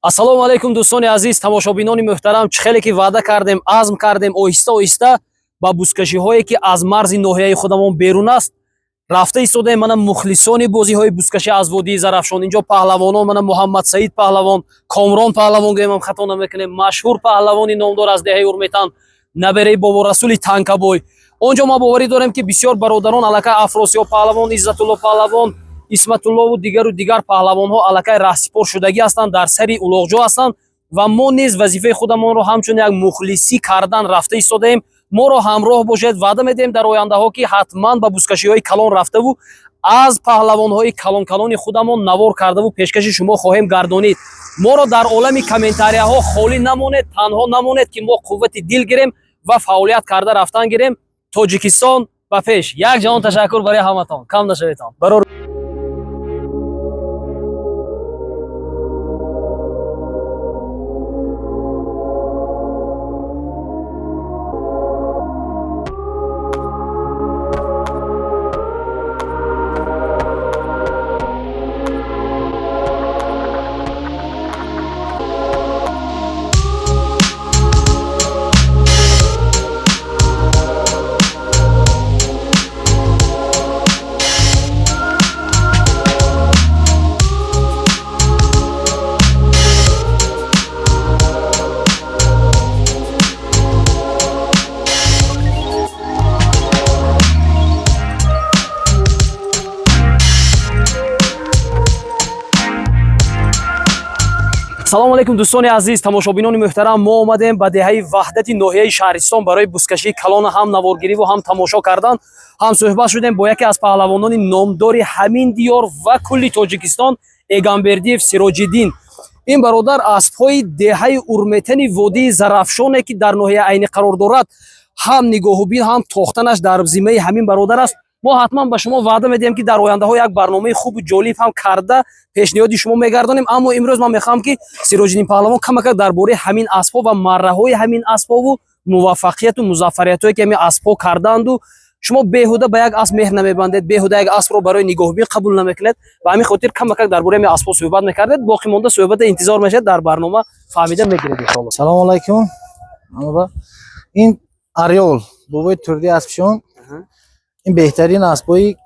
Ассалому алайкум, дӯстони азиз, тамошобинони муҳтарам. Чӣ хеле ки ваъда кардем, азм кардем, оҳиста оҳиста ба бузкашиҳое, ки аз марзи ноҳияи худамон берун аст, рафта истодаем. Мана мухлисони бозиҳои бузкашӣ аз водии Зарафшон, инҷо паҳлавонон, мана Муҳаммадсаид паҳлавон, Комрон паҳлавон гӯемам, хато намекунем, машҳур паҳлавони номдор аз деҳаи Урметан, набераи Боборасули Танкабой. Он ҷо ма боварӣ дорем, ки бисёр бародарон аллакай, Афросиёб паҳлавон, Иззатулло паҳлавон, Исматуллову дигару дигар паҳлавонҳо аллакай раҳсипор шудагӣ ҳастанд, дар сари улоғҷо ҳастанд ва мо низ вазифаи худамонро ҳамчун як мухлисӣ кардан рафта истодаем. Моро ҳамроҳ бошед. Ваъда медиҳем дар ояндаҳо, ки ҳатман ба бузкашиҳои калон рафтаву аз паҳлавонҳои калонкалони худамон навор кардаву пешкаши шумо хоҳем гардонид. Моро дар олами комментарияҳо холӣ намонед, танҳо намонед, ки мо қуввати дил гирем ва фаъолият карда рафтан гирем. Тоҷикистон ба пеш! Як ҷаҳон ташаккур барои ҳаматон. Кам нашаведтон, барор. Салому алайкум, дӯстони азиз, тамошобинони муҳтарам. Мо омадем ба деҳаи Ваҳдати ноҳияи Шаҳристон барои бузкашии калона ҳам наворгириву ҳам тамошо кардан. Ҳам суҳбат шудем бо яке аз паҳлавонони номдори ҳамин диёр ва кулли Тоҷикистон, Эгамбердиев Сироҷиддин. Ин бародар аспҳои деҳаи Урметани водии Зарафшоне, ки дар ноҳияи Айнӣ қарор дорад, ҳам нигоҳубин, ҳам тохтанаш дар зиммаи ҳамин бародар аст. Мо ҳатман ба шумо ваъда медиҳем, ки дар ояндаҳо як барномаи хубу ҷолиб ҳам карда пешниҳоди шумо мегардонем. Аммо имрӯз ман мехоҳам, ки Сироҷиддин паҳлавон камакак дар бораи ҳамин аспҳо ва марраҳои ҳамин аспҳову муваффақияту музаффариятҳое, ки ҳамин аспҳо кардаанду шумо беҳуда ба як асп меҳр намебандед, беҳуда як аспро барои нигоҳубин қабул намекунед, ба ҳамин хотир камакак дар бораи ҳамин аспҳо суҳбат мекардед. Боқӣ монда суҳбата интизор мешавед, дар барнома фаҳмида мегиред, иншоалло. Салому алайкум. Ин Ариол, бобои Турди аспшон. Ин беҳтарин аспҳои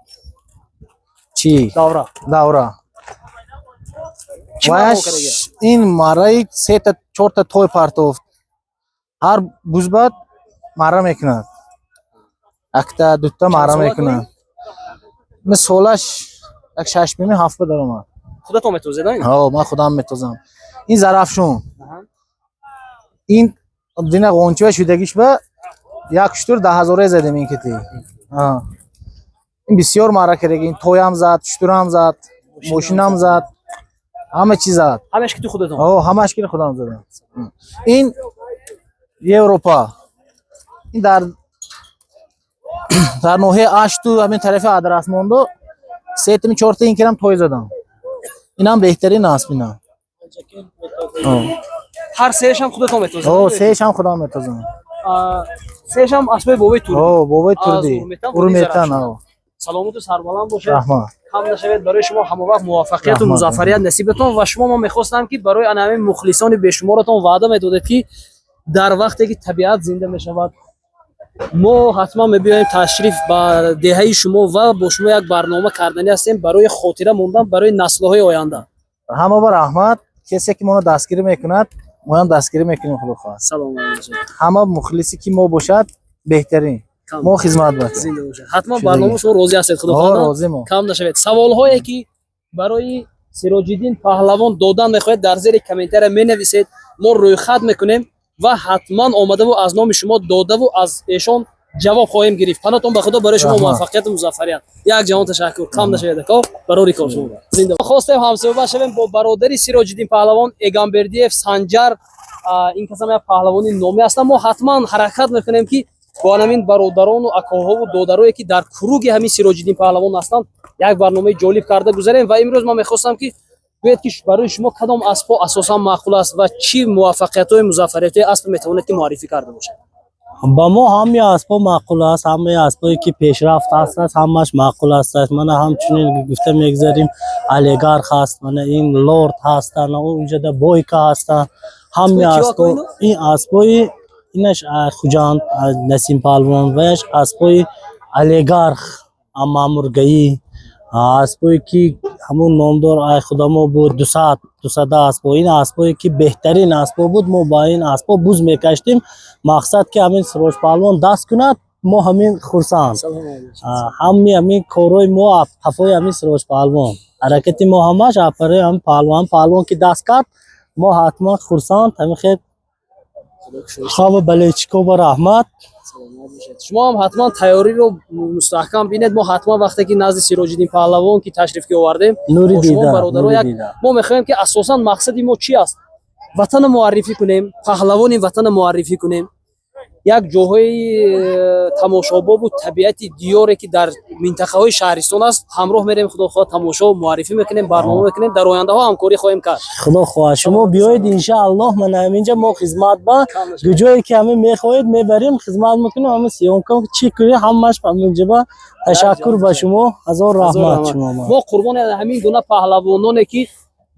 чӣ? Давра. Давра. Чӣ Ваяш маъно кардаги? Ин марраи сета чорта той партофт. Ҳар бузбат марра мекунад. Якта дута марра сола? мекунад. Ин солаш як шаш мими ҳафт ба даромад. Худатон метозед, ин? Ҳо, ман худам метозам. Ин Зарафшон. Ин дина ғончива шудагиш ба як шутур 10 ҳазора задем ин кити. Ин бисёр марра кардаги. Ин тоям зад, шутурам зад, мошинам зад, ҳама чиз зад. Ҳамаш ки ту худатон? О, ҳамаш ки худам задам. Ин Европа. Ин дар ноҳияи Ашту, ҳамин тарафи Адрасмондо сетими чорта ин кирам той задам. Инам беҳтарин асп ина. Ҳар сеяшам худатон метозед? О, сеяшам худам метозам. Сеяшам аспои бобои Турди? О, бобои Аз Турди. Урметан, водии Урметан, Зарафшон. о. Саломату сарбаланд бошед. Раҳмат. Кам нашавед. Барои шумо ҳамавақт муваффақияту Раҳмат. музаффарият насибатон. Ва шумо, мо мехостам, ки барои ана ҳамин мухлисони бешуморатон ваъда медодед, ки дар вақте ки табиат зинда мешавад, мо ҳатман мебиёем ташриф ба деҳаи шумо ва бо шумо як барнома карданӣ ҳастем барои хотира мондан барои наслҳои оянда. Ҳама ба раҳмат. Касе ки моро дастгирӣ мекунад, моам дастгирӣ мекунем, худо хоҳад. Саломат бошед. Ҳама мухлисе ки мо бошад, беҳтарин. Кам Мо хизмат мекунем. Зинда бошед. Ҳатман Шудагӣ. барнома шумо розӣ ҳастед, худо О, хоҳад? розӣ мо. Кам нашавед. Саволҳое, ки барои Сироҷиддин паҳлавон додан мехоҳед, дар зери комментария менависед. Мо рӯйхат мекунем ва ҳатман омадаву аз номи шумо додаву аз эшон ҷавоб хоҳем гирифт. Панотон ба Худо. Барои шумо Раҳмат. муваффақияту музаффарият. Як ҷаҳон ташаккур. Кам нашавед, ако, барори кор шумо зинда. Хостем ҳамсӯҳбат шавем бо бародари Сироҷиддин паҳлавон, Эгамбердиев Санҷар. Ин касам як паҳлавони номӣ ҳастанд. Мо ҳатман ҳаракат мекунем, ки бо ҳамин бародарону акоҳову додарое, ки дар куруги ҳамин Сироҷиддин паҳлавон ҳастанд, як барномаи ҷолиб карда гузарем. Ва имрӯз ман мехостам, ки гӯед, ки барои шумо кадом аспҳо асосан маъқул аст ва чӣ муваффақиятҳои музаффариятҳои асп метавонед, ки муаррифӣ карда бошед. Ба мо ҳамаи аспҳо маъқул аст, ҳамаи аспҳое ки пешрафт ҳаст, ҳамаш маъқул аст. Мана ҳамчунин гуфта мегзарем, Олигарх ҳаст, мана ин Лорд ҳастанд, унҷада Бойка ҳастанд. Ҳамаи аспҳо, ин аспҳои инаш Хуҷанд, Насим Палвон, ваяш аспҳои Олигарх, Мамургаӣ, аспҳое ки ҳамун номдор ай худамо буд, 200 дусада аспҳо. Ин аспҳое ки беҳтарин аспҳо буд, мо ба ин аспҳо буз мекаштем. Мақсад ки ҳамин Сироҷ Паҳлавон даст кунад, мо ҳамин хурсанд. Ҳамаи ҳамин корҳои мо қафои ҳамин Сироҷ Паҳлавон, ҳаракати мо ҳамаш апараи ҳамин паҳлавон. Паҳлавон ки даст кард, мо ҳатман хурсанд. Ҳамин хел ҳама болельщик о ба раҳмат. Шумо ҳам ҳатман тайёриро мустаҳкам бинед. Мо ҳатман вақте ки назди Сироҷиддин Паҳлавон ки ташриф ки овардем, нури бо шумо дида, бародаро нури як дида. Мо мехоҳем ки асосан мақсади мо чӣ аст? Ватана муаррифӣ кунем, паҳлавони ватана муаррифӣ кунем, як ҷоҳои тамошобобу табиати диёре ки дар минтақаҳои шаҳристон аст, ҳамроҳ мерем, худо хоҳад, тамошо муаррифӣ мекунем, барнома мекунем, дар ояндаҳо ҳамкорӣ хоҳем кард. Худо хоҳад, шумо биёед, иншааллоҳ, мана ҳаминҷа мо хизмат ба ҷое ки ҳамин мехоҳед мебарем, хизмат мекунем, ҳамин съёмка чӣ кунед, ҳамаш ҳаминҷа. Ба ташаккур ба шумо, ҳазор раҳмат шумо. Мо қурбони ҳамин гуна паҳлавононе ки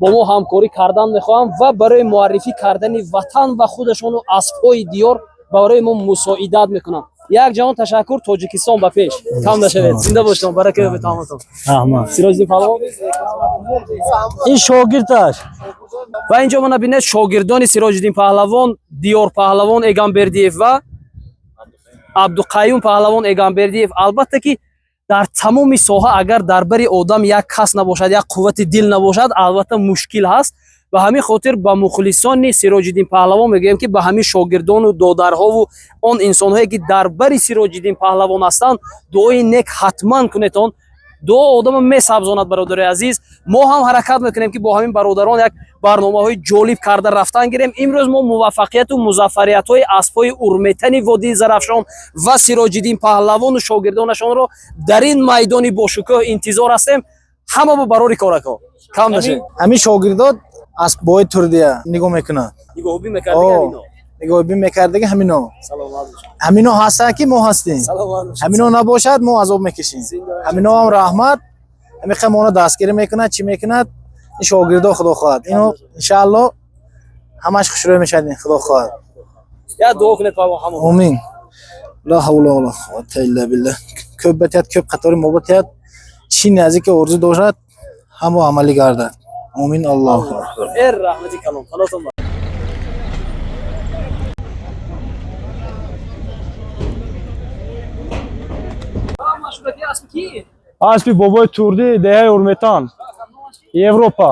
бо мо ҳамкорӣ кардан мехоҳанд ва барои муаррифӣ кардани ватан ва худашону аспҳои диёр барои мо мусоидат мекунанд. Як ҷаҳон ташаккур. Тоҷикистон ба пеш! Кам нашавед, зинда бошед, барака ёбед ҳаматон. Раҳмат. Сироҷиддин Паҳлавон. Ин шогирдаш. Ва инҷо мана бинед, шогирдони Сироҷиддин Паҳлавон, Диёр Паҳлавон Эгамбердиев ва Абдуқаюм Паҳлавон Эгамбердиев. Албатта ки дар тамоми соҳа агар дар бари одам як кас набошад, як қуввати дил набошад, албатта мушкил ҳаст. Ба ҳамин хотир ба мухлисони Сироҷиддин Паҳлавон мегӯем ки ба ҳамин шогирдону додарҳову он инсонҳое ки дар бари Сироҷиддин Паҳлавон ҳастанд, дуои нек ҳатман кунетон. Дуо одама месабзонад. Бародари азиз, мо ҳам ҳаракат мекунем ки бо ҳамин бародарон як барномаҳои ҷолиб карда рафтан гирем. Имрӯз мо муваффақияту музаффариятҳои аспҳои урметани водии Зарафшон ва Сироҷиддин Паҳлавону шогирдонашонро дар ин майдони бошукӯҳ интизор ҳастем. Ҳама ба барори корако кам нашед. Ҳамин шогирдот аспбои Турдия нигоҳ мекунад. Нигоҳубин мекардига ҳамино. Нигоҳубин мекардаги ҳамино. Саломат бошед. Ҳамино ҳастанд ки мо ҳастем. Саломат бошед. Ҳамино набошад, мо азоб мекашем. Ҳамино ҳам раҳмат, ҳамиқа моро дастгирӣ мекунад, чӣ мекунад ин шогирдо. Худо хоҳад, ино иншаалло ҳамаш хушрӯй мешавад, худо хоҳад. Як дуо кунед, паҳлавон, ҳама. Омин. Ла ҳавла вала қуввата илла билла. Ko'p batiyat, ko'p qatori мо батият, чӣ наздики орзу дошад, ҳамо амалӣ гардад. Омин, Аллоҳу акбар. Эр раҳмати калом, панотон. Аспи бобои Турдӣ, деҳаи Урметан, Европа.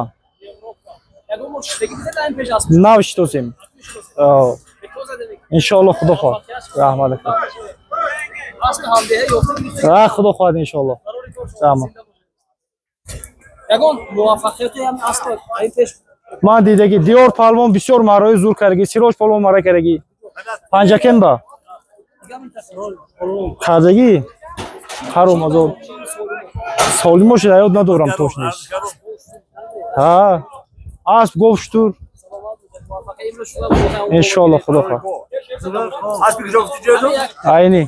Нав шиносем, иншоалло, худо хоҳад, раҳмат. Худо хоҳад, иншоалло, раҳмат. Ягон муваффақияте ҳам асп ин пеш? Ман дидаги, Диёр палвон бисёр марои зур кардаги, Сироҷ палвон мара кардаги, Панҷакен ба кардаги, ҳаром азоб солим бошед, ҳаёт надорам, тош нест. Ҳа, асп, гов, шутур, иншоалло, худо хоҳад, айни.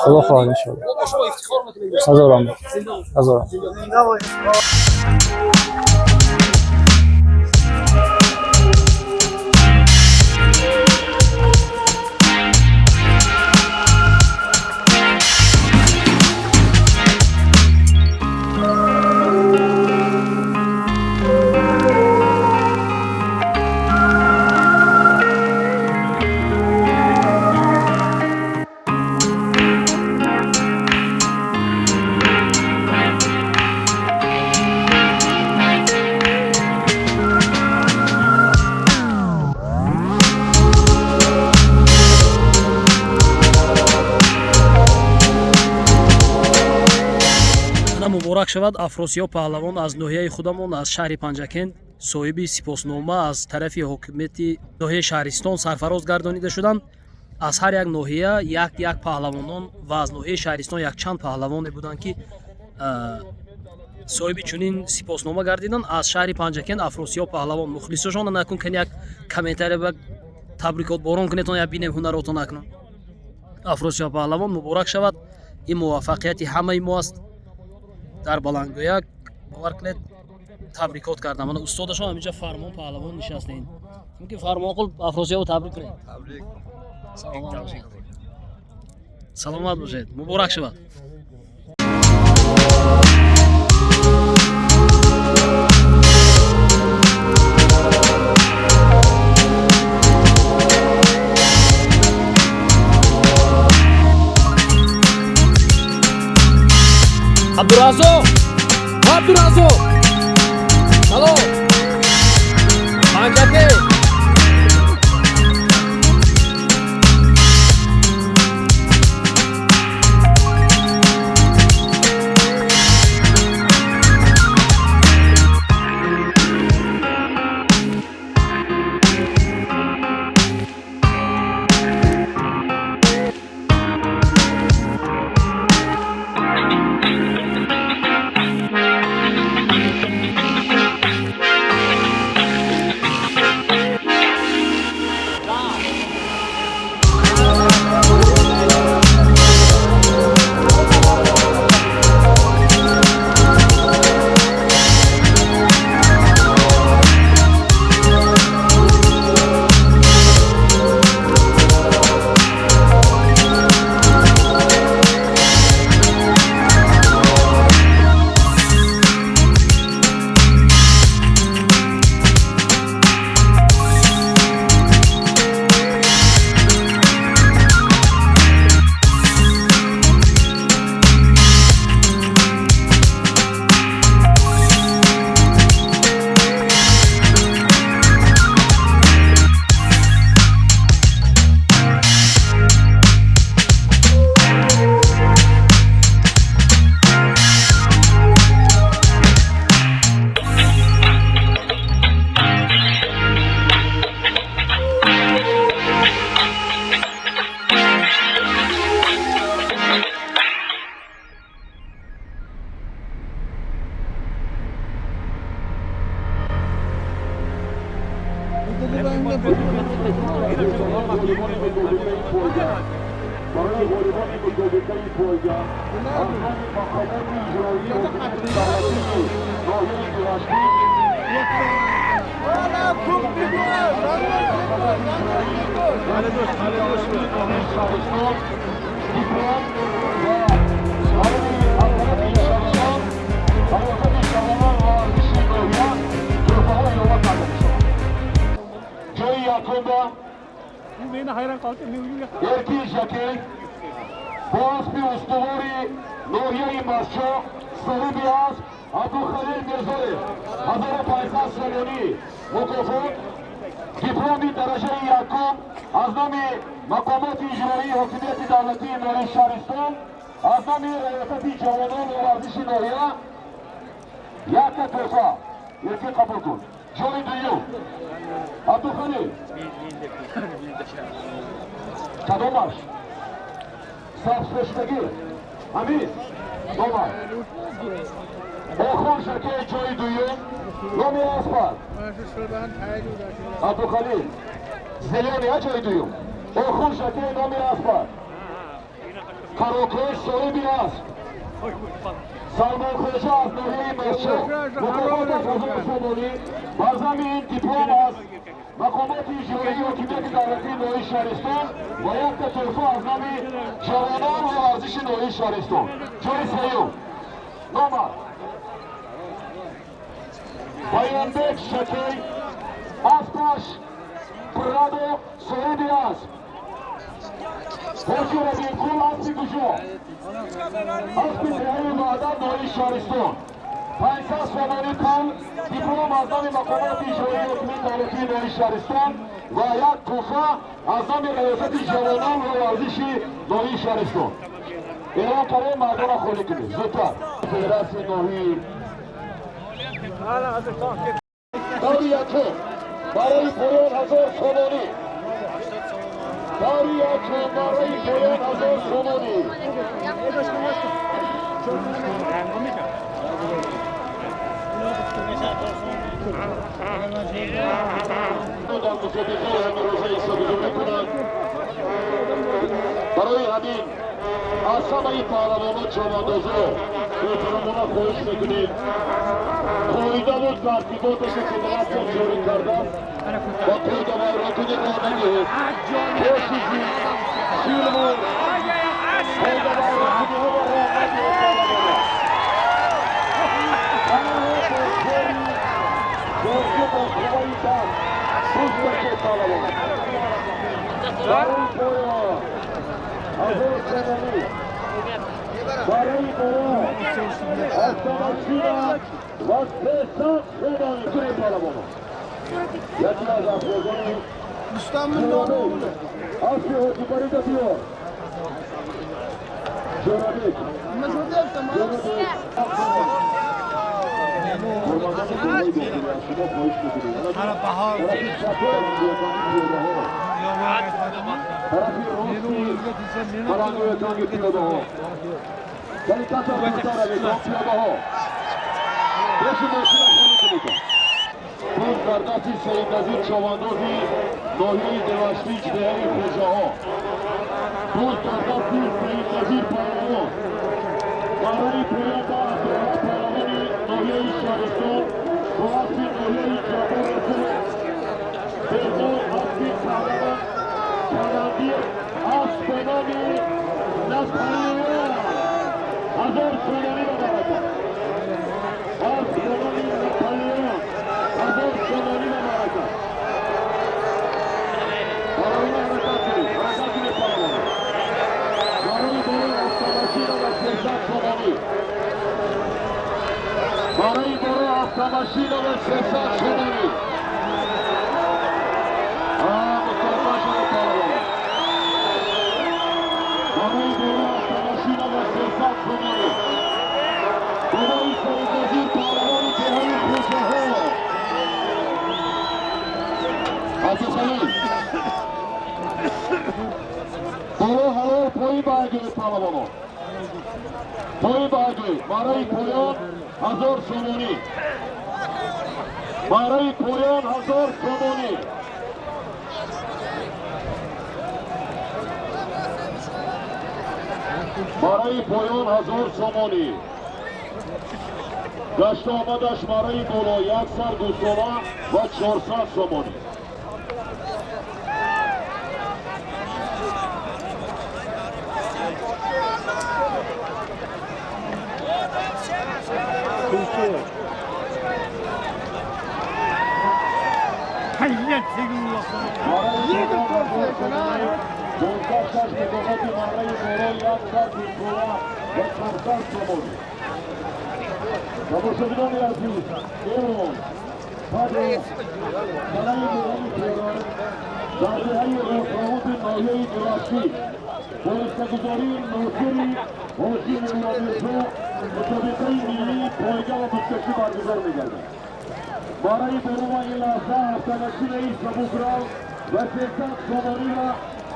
Худо хоҳад, иншоалло, ҳазор раҳмат, ҳазор раҳмат. Ана муборак шавад, Афросиёб паҳлавон аз ноҳияи худамон, аз шаҳри Панҷакент, соҳиби сипоснома аз тарафи ҳокимияти ноҳияи шаҳристон сарфароз гардонида шуданд. Аз ҳар як ноҳия як як паҳлавонон ва аз ноҳияи шаҳристон якчанд паҳлавоне буданд ки Соҳиби чунин сипоснома гардидан аз шаҳри Панҷакент Афросиёб паҳлавон. Мухлисошон, накун кани як комментария ба табрикот борон кунетон, я бинем ҳунаротон. Акнун Афросиёб паҳлавон муборак шавад. Ин муваффақияти ҳамаи мо аст. Дар баландгӯяк, бовар кунед, табрикот кардам. Мана устодашон ҳаминҷа Фармон паҳлавон нишастаин. Мумкин, Фармонқул, Афросиёбо табрик кунед. Саломат бошед, саломат бошед, муборак шавад. Абдураззоқ, Абдураззоқ, салом, Панҷакент. Эркин Шакей бо аспи устувори ноҳияи Масчо, соҳиби асп Абдухалил Мирзоев, 1500 сомонӣ мукофот, дипломи дараҷаи якум аз номи мақомоти иҷроии ҳокимияти давлатии ноҳияи шаҳристон, аз номи раёсати ҷавонон ва варзиши ноҳия якта тӯҳфа. Эркин, қабул кун. Ҷои дуюм, Абдухалил, кадомаш? Сабзпӯшидагӣ ҳамин номаш Охон Шакей, ҷои дуюм, номи аспар Абдухалил зелёный, а ҷои дуюм Охун Шакей, номи аспар Қарокӯш, соҳиби асп Салмонхоҷа аз ноҳияи Масчо, мукофоташ 1000 сомонӣ, бар замин диплом аз мақомоти иҷроии ҳокимияти давлатии ноҳияи шаҳристон ва якта тӯҳфа аз номи ҷавонон ва варзиши ноҳияи шаҳристон. Ҷои сеюм, номад Баёнбек Шакей, аспаш Прадо, соҳиби асп Ҳоҷи Рабинқул, аспи куҷо? Аспи деҳаи Ваъда, ноҳияи шаҳристон, 500 сомонӣ пул, диплом аз номи мақомоти иҷроии ҳокимияти давлатии ноҳияи шаҳристон ва як тӯҳфа аз номи раёсати ҷавонон ва варзиши ноҳияи шаҳристон. Эълон кардем, мардона холӣ кунед зудтар. Федератсияи ноҳияи даври якум барои поён 1000 сомонӣ, даври якум барои поён 1000 сомонӣ. Дар мусобиқаи ҳамирӯза ҳиссагузорӣ кунанд. Барои ҳамин аз ҳамаи паҳлавону чавандозо эҳтиромона хоҳиш мекунем, қоидаву тартиботашро федератсия ҷорӣ кардааст ва қоидавайронкунӣ роҳ надиҳед. Кошизи филму қоидавайронкуниҳоро роҳ надиҳед. Танҳо бо кори бозӣ бо қувваи даст буз кашед паҳлавон. Барои поён 1000 сомонӣ, барои боло автомашина ва 300 сомонӣ. Кунед паҳлавонон. Яке аз афродони аспи ҳоҷибарида биёр. Ҷӯрабек. Ҷӯрабек. Кормандони гурӯҳи дохилӣ аз шумо хоҳиш мекунем. Тарафи чапи пиёдаҳо, тарафи рости баландгӯятанги пиёдаҳо. Каликата равед, он пиёдаҳо. Пеши мошина холӣ кунед. Буз дар дасти Саидназир човандози ноҳияи Деваштич, деҳаи Хоҷаҳо. Буз дар дасти Саидназир паҳлавон. Барои поён ба Абдурраҳмон паҳлавони ноҳияи Шаҳристон бо аспи ноҳияи Ҷаббор Расулов Беҳзод, аспи паҳлавон Чарандир, асп бо номи Наполеон 1000 сомонӣ ба баракат. Асп бо номи Наполеон 1000 сомонӣ ба баракат. Барои ҳаракат кунед, ҳаракат кунед паҳлавонон. Барои болои автомашина ва 300 сомонӣ. Барои болои автомашина ва 300 сомонӣ. Мустафо шавед паҳлавонон. Барои болои автомашина ва 300 сомонӣ. Бобои Саидназир паҳлавони деҳаи Хоҷаҳо. Азизалӣ. Боло ҳалол, поин ба агили паҳлавонон. Поин ба агили. Барои поён 1000 сомонӣ. Барои поён 1000 сомонӣ. Барои поён 1000 сомонӣ. Гашта омадаш барои боло як сар гӯсола ва 400 сомонӣ. Тамошобинони азиз, Эрон баъди санаи 9 феврал дар деҳаи Росравоти ноҳияи Деваштич бо ҳиссагузории Носири Ҳоҷи Мулломирзо мусобиқаи миллии пойга ва бузкашӣ баргузор мегардад. Барои боло ин лаҳза автомашинаи сабукрав ва 300 сомонӣ ва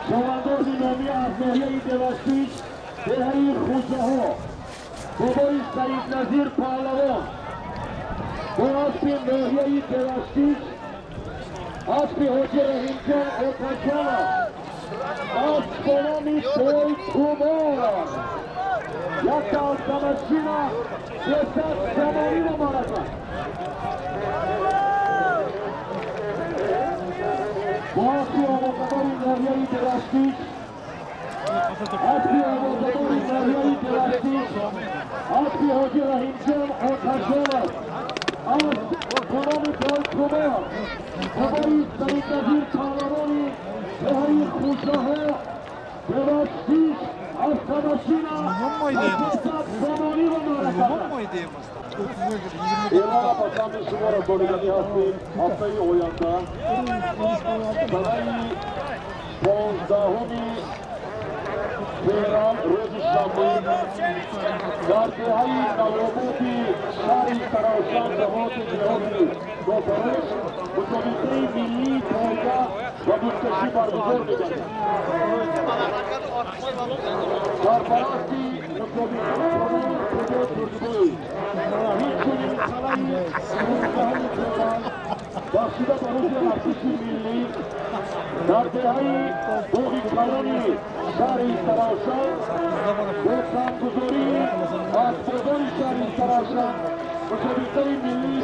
чавандози номӣ аз ноҳияи Деваштич, деҳаи Хоҷаҳо, бобои Саидназир паҳлавон бо аспи ноҳияи Деваштич, аспи Ҳоҷи Раҳимҷон Оташонов, асп бо номи Пойкумор, якта автомашина 300 сомонӣ ба марака. Бо аспи овозадори ноҳияи Деваштич, аспи овозадори ноҳияи Деваштич, аспи Ҳоҷи Раҳимҷон Оташонов, асп бо номи Пойкумор, бобои Саидназир паҳлавони деҳаи Хоҷаҳо, Деваштич, автомашина ва 300 сомонӣ ба марака. Эълона ба самти шумо расониданӣ ҳастем. Ҳафтаи оянда санаи 15 феврал, рӯзи шанбе, дар деҳаи Навободи шаҳри Саравшан, ҷамоати деҳоти Госареш, мусобиқаи миллии пойга ва бузкашӣ баргузор мегардад. Сарпарасти мусобиқа بخشیده به روز ارتش ملی در دهه باغ کلانی شهر استراوشان با سهمگذاری اسبابان شهر استراوشان مسابقه ملی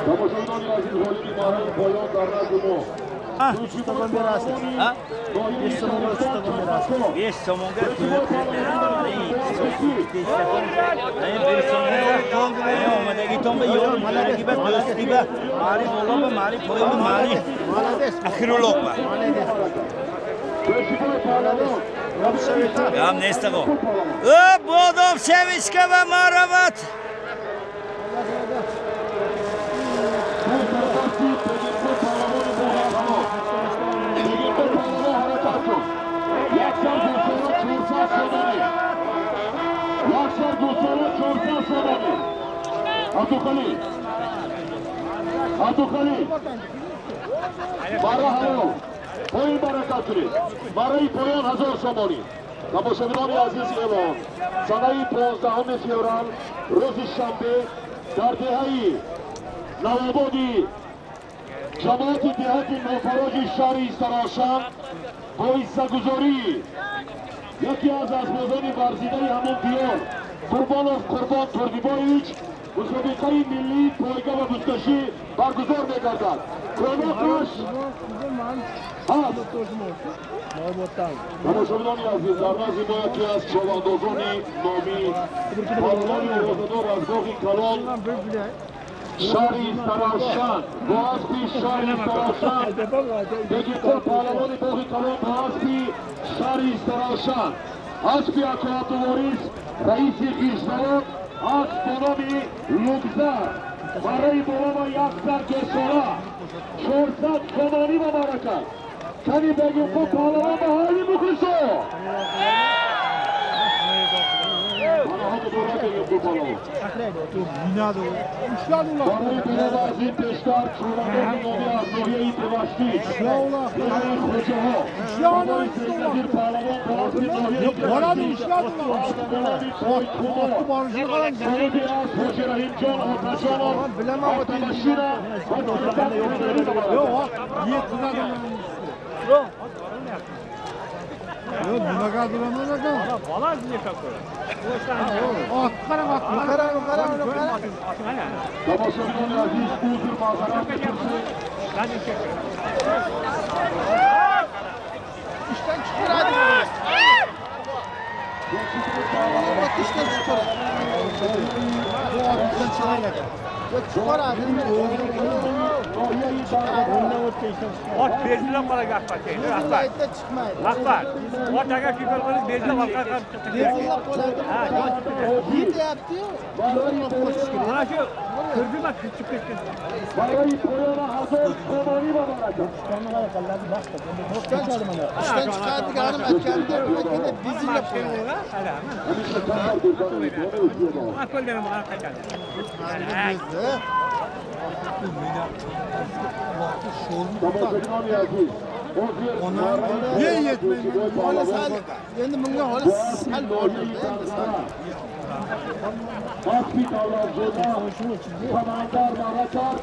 تماشاگران عزیز غالب مرحله پایان در نزد ما 5 сомонга омадагитон ба ёрмадаги ба дӯстӣ ба маъни боло ба маъни поён ба маъни ахирулоқ ба гап нест аго бодом семечка ба марават. عبدالخالق برای حلال پایین برکت کنید برای پایان 1000 سامانی. تماشاگران عزیز اعلان سنه 15 فوریه روز شنبه در دهه نوآبادی جماعت دهات نوفراج شهر استراوشان با حصه‌گذاری یکی از اسبازان ورزیده همان دیار قربانов قربان تردیبایویچ مسابقه ملی پایگاه و بزکشی برگزار می‌گردد. کمکش هست. تماشاگران عزیز در نزد ما یکی از چاوندازان نامی پهلوان روزه‌دار از باغ کلان شهر استراوشان با اسب شهر استراوشان بگیرد پهلوان باغ کلان با اسب شهر استراوشان اسب عبدالواریس رئیس خیشنواد اسب با نام لوگزر برای بالا یک سر گساله 400 سامانی با برکت کمی بگیم خود پهلوان به حالی مخلصو برای بلاد از این پیشتر چوبندان نامی از ناحیه پیوستی دهه خوجه ها برای سید پهلوان با اسب ناحیه پیوستی اسب با نام پایکوما صاحب از حاجی رحیم جان آتشانов автомашина و 400 سامانی Yok, nimaga duraman adam? Bola никакой. Ot qarang, ot qarang, qarang, qarang. Tomoshabinlar aziz, uzr ma'zarat qilsin. Ishdan chiqaradi. Ot ishdan chiqaradi. Ot ishdan chiqaradi. Chiqaradi. Ot bezilab qoladi Akbar. Akbar. Chiqmaydi. Akbar. Ot agar kuyib qolsa bezilab orqaga qarab chiqib ketadi. Bezilab qoladi. Ha, yetyapti-yu. Mana shu ko'rdingmi chiqib ketgan. Barای poyona 1000 somoni va barakat. Ishdan chiqadiganim aytganda, aytganda bezilab qo'yadi. Qo'llarim qanaqa qaytadi. Ne yetmaydi? Holi sal, endi bunga holi sal bo'ldi endi sal. Asbi Davlatzoda, Samandar Marakar,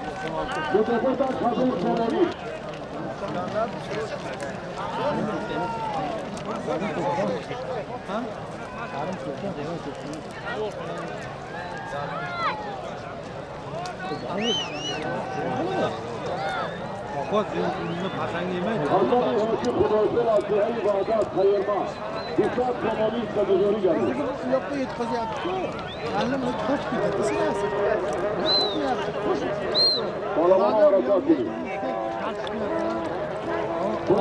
Mukofotаш 1000 somoni. Azami Hoji Xudoshir az dehayi Vahdat Qayirma 200 somoni hissaguzori gardid. U yoqqa yetkazyapti-ku. Ma'lum qo'shib ketadi sinasi. Palavon harakat qiling.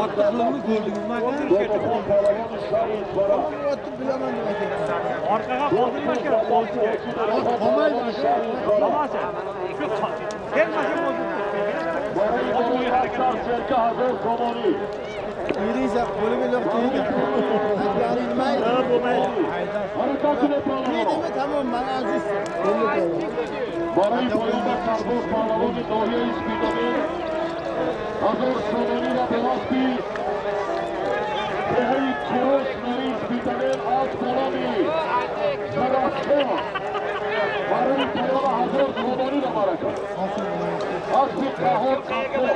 Otliqni ko'rdingizmi aka? Palavon shahri Isfara. Otni bilaman deb aytyapti. Orqaga qoldirma kerak, qolishga. Qolmaydi aka. Tomosha. Shu kelmasa bozib Barای بالای 100 1000 somoni. Yuriysa qo'liga yo'q tegdi. Aytgani ilmaydi. Harakat qiling palavon. Deydimi tamom, mana aziz. Bo'ldi. Барои поён ба сарбоз паҳлавони ноҳияи Спитамен 1000 сомонӣ ва бо аспи деҳаи Курош ноҳияи Спитамен аз боломи Зарафшон барои поён 1000 сомонӣ ба баракат. Аспи Қаҳор Қаффор.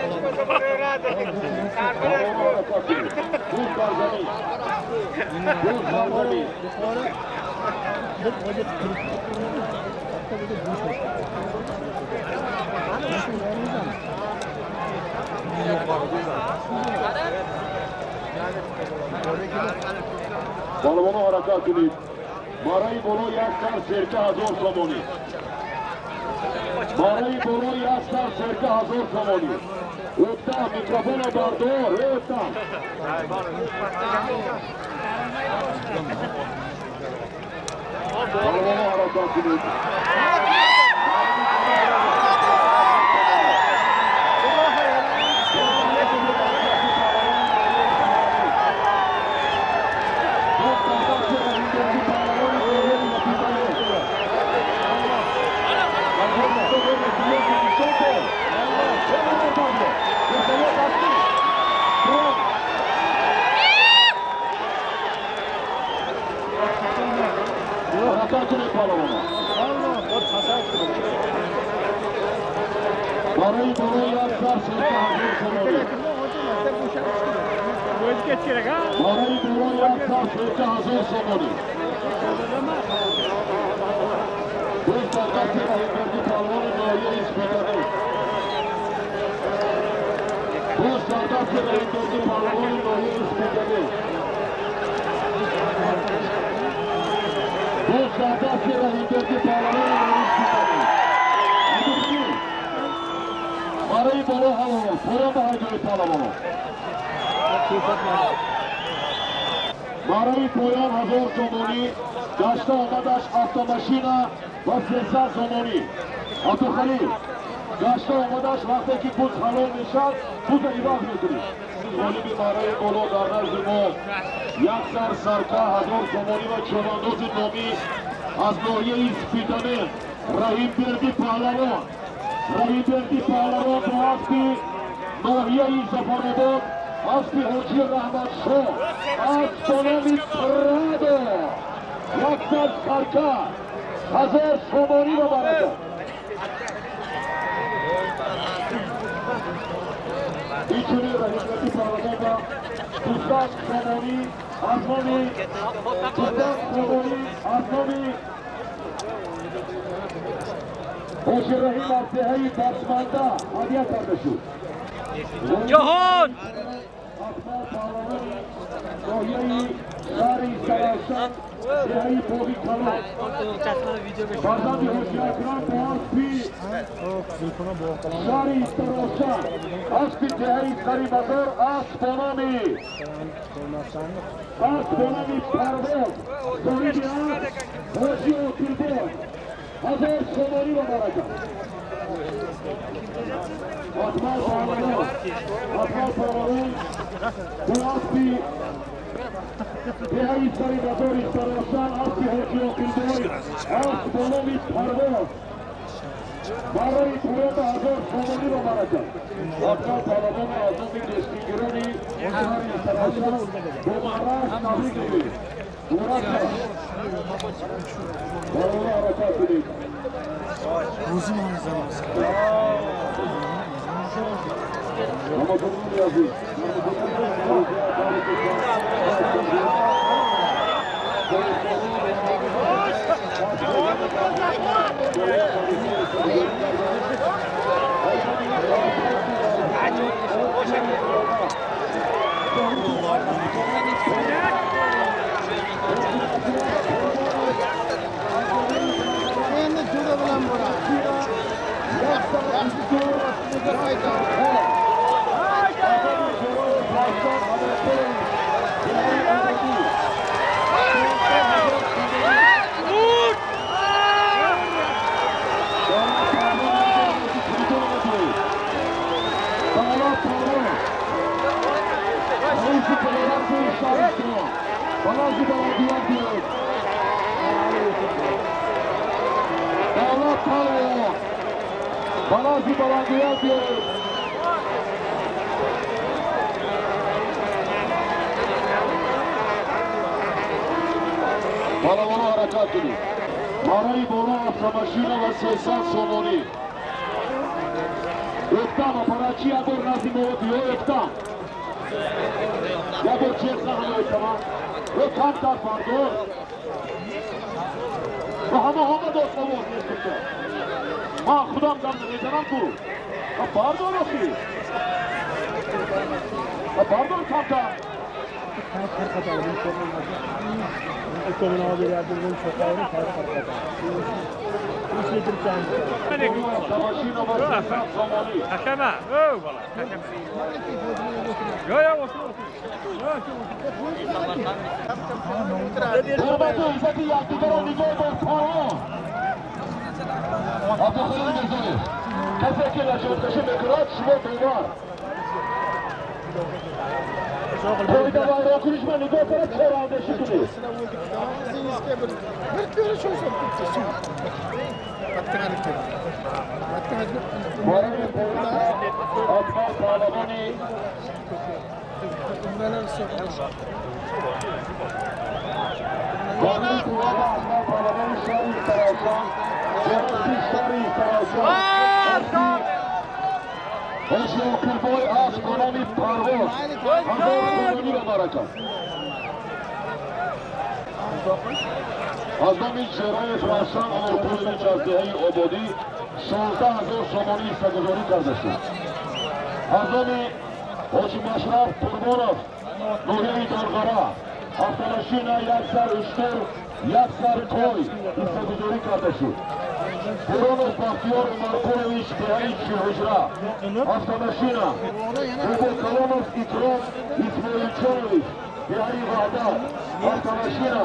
Буз бар замин. Буз бар замин. Паҳлавонҳо ҳаракат кунед. Барои боло як сар серка 1000 сомонӣ. Барои боло як сар серка 1000 сомонӣ. Өтта микрофонро бардор, өтта. Паҳлавонҳо ҳаракат кунед. Барои болои як сар серка 1000 сомонӣ. Барои болои як сар серка 1000 сомонӣ. Буз дар дасти Раҳимберди паҳлавони ноҳияи Спитамен. Буз дар дасти Раҳимберди паҳлавони ноҳияи Спитамен. Буз дар дасти Раҳимберди паҳлавони ноҳияи Спитамен. Барои боло ҳалол, поён ба ҳайдои паҳлавонон. Барои поён 1000 сомонӣ, гашта омадаш автомашина ва 300 сомонӣ. Абдухалил, гашта омадаш вақте ки буз ҳалол мешавад, буза иваз мекунӣ. Ғолиби барои боло дар назди мо як сар сарка 1000 сомонӣ ва чӯбандози номӣ аз ноҳияи Спитамен Раҳимберди паҳлавон. Раҳимберди паҳлавон бо аспи ноҳияи Зафаробод, аспи Ҳоҷи Раҳматшоҳ, асп бо номи Прадо, як сар сарка 1000 сомонӣ ба баракат. Инчунин Раҳимберди паҳлавон ба 200 сомонӣ аз номи 200 сомонӣ аз номи Ҳоҷи Раҳим аз деҳаи Басманда ҳадия карда шуд. Ҷаҳон! Акмал паҳлавони ноҳияи шаҳри Истаравшан, деҳаи Боғи Калон. Фарзанди Ҳоҷи Акрам бо аспи шаҳри Истаравшан, аспи деҳаи Саримазор, асп бо номи Парвоз, соҳиби асп Ҳоҷи Окилбой, 1000 сомонӣ ба баракат. Акмал паҳлавон бо аспи деҳаи Саримазори Истаравшан, аспи Ҳоҷи Окилбой, асп бо номи Парвоз, барои поён 1000 сомонӣ ба баракат. Акмал паҳлавон аз номи гаштигирони шаҳри Истаравшан бо маъраш табрик мегӯем. Муборак шавад. Паҳлавонҳо ҳаракат кунед. Тамошобинони азиз, Давлат Палвон. Ба назди баландгӯяк биёед. Палавоно ҳаракат кунед. Барои боло автомашина ва 300 сомонӣ. Эктам аппаратчи як бор назди мо биё, эктам. Як бор чех ҳама эктама. Э камтар бардор. Ва ҳама ҳама дост овоз нестука. Ман худам дам намезанам ку. Ва бардор охи. Ва бардор камтар. از نام جرای فرشان آمرپور از دهه آبادی 16,000 سомонی حصه‌گذاری کرده شد. از نام حاجی مشرف قربانов ноҳияи Дарғара автомашина як сар уштур, як сар қой ҳиссагузорӣ карда шуд. Буронов Бахтиёр Умарқулович деҳаи Чилҳуҷра автомашина. Бобокалонов Икром Исмоилҷонович деҳаи Ваҳдат автомашина.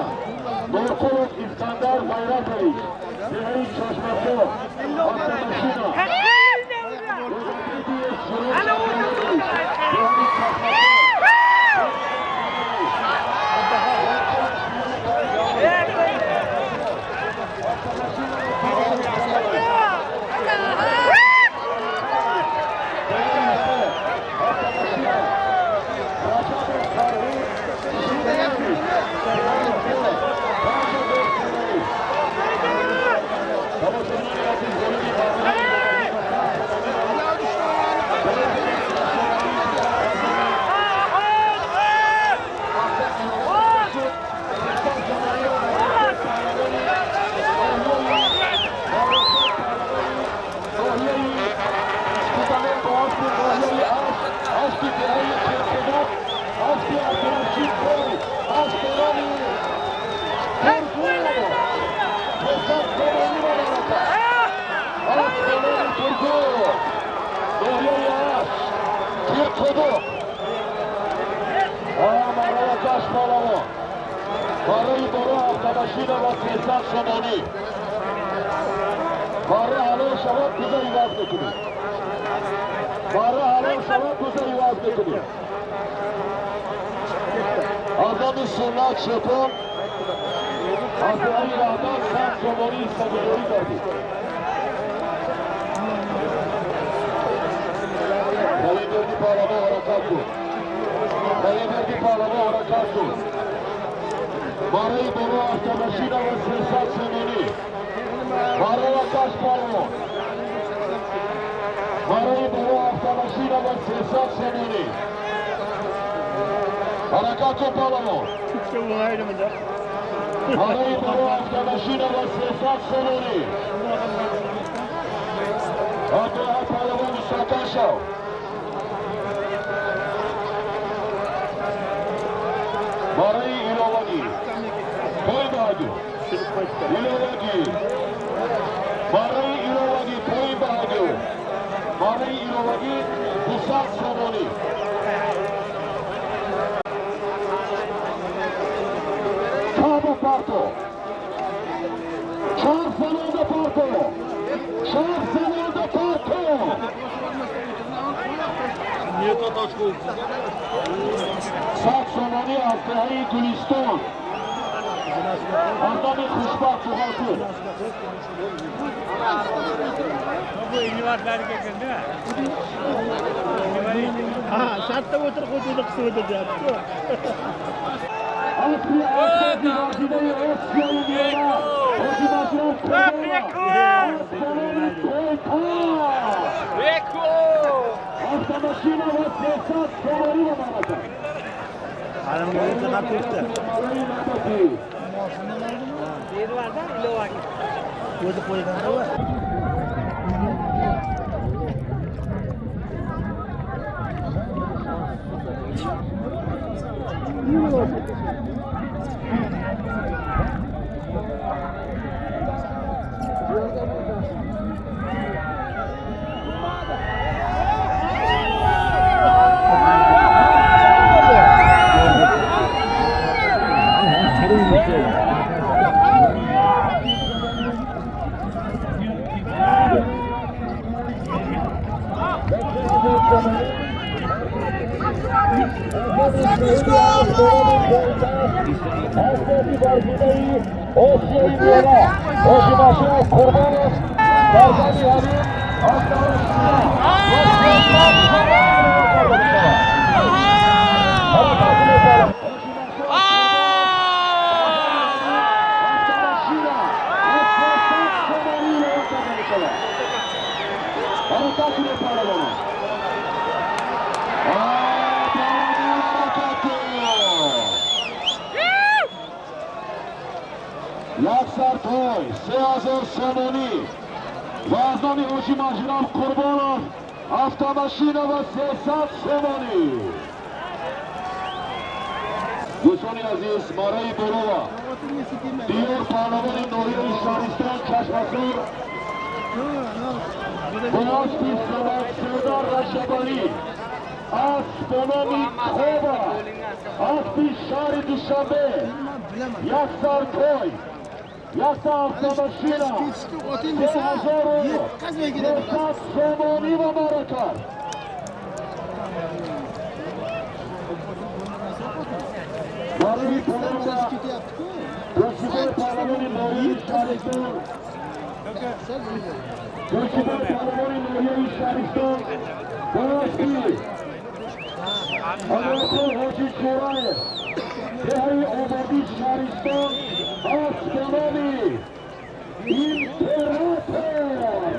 Норқулов Искандар Ғайратович деҳаи Чашмасор автомашина. Барои боро автомашина ва 300 сомонӣ. Барои ҳалол шавад куза иваз мекунед. Барои ҳалол шавад куза иваз мекунед. Аз номи Суннат Чепон аз деҳаи Ваҳдат 100 сомонӣ ҳиссагузорӣ кардед. Далимберди паҳлавон ҳаракат кун. Далимберди паҳлавон ҳаракат кун. Барои боло автомашина ва 300 сомонӣ. Барои каш паҳлавон. Барои боло автомашина ва 300 сомонӣ. Ҳаракат кун паҳлавон. Барои боло автомашина ва 300 сомонӣ. Абдулҳақ паҳлавон мустаҳкам шав. Барои иловагӣ поин баҳадур. Иловагӣ. Барои иловагӣ поин баҳадур. Барои иловагӣ 200 сомонӣ. Кабо парто. 4 сомонда парто. 4 сомонда парто. 100 сомонӣ аз деҳаи Гулистон. Аз номи Хушбахт Суғалпур. Shartda o'tirib qo'ydi, qisib o'tiryapti. Аспи асоси варзидаи Осиёи Миёна Ҳоҷи Машраб Автомашина ва 300 сомонӣ ба мамлакат. O'zi qo'ygan-da. Яксартой 3000 сомонӣ ва аз номи Ҳоҷи Маҷраб Қурбонов автомашина ва 300 сомонӣ. Дӯстони азиз, Мараи Бурова диёр паҳлавони ноҳияи Шаҳристон Чашмасор бо аспи Самадсодар Раҷабалӣ, асп бо номи Коба, аспи шаҳри Душанбе, Яксартой, якта автомашина, 3300 сомонӣ ва баракат. Барои Пулова Душанбе паҳлавони ноҳияи Шаҳристон, Душанбе паҳлавони ноҳияи Шаҳристон бо аспи Амирхон Ҳоҷи Чӯраев, деҳаи Ободии Шаҳристон, асп бо номи Император,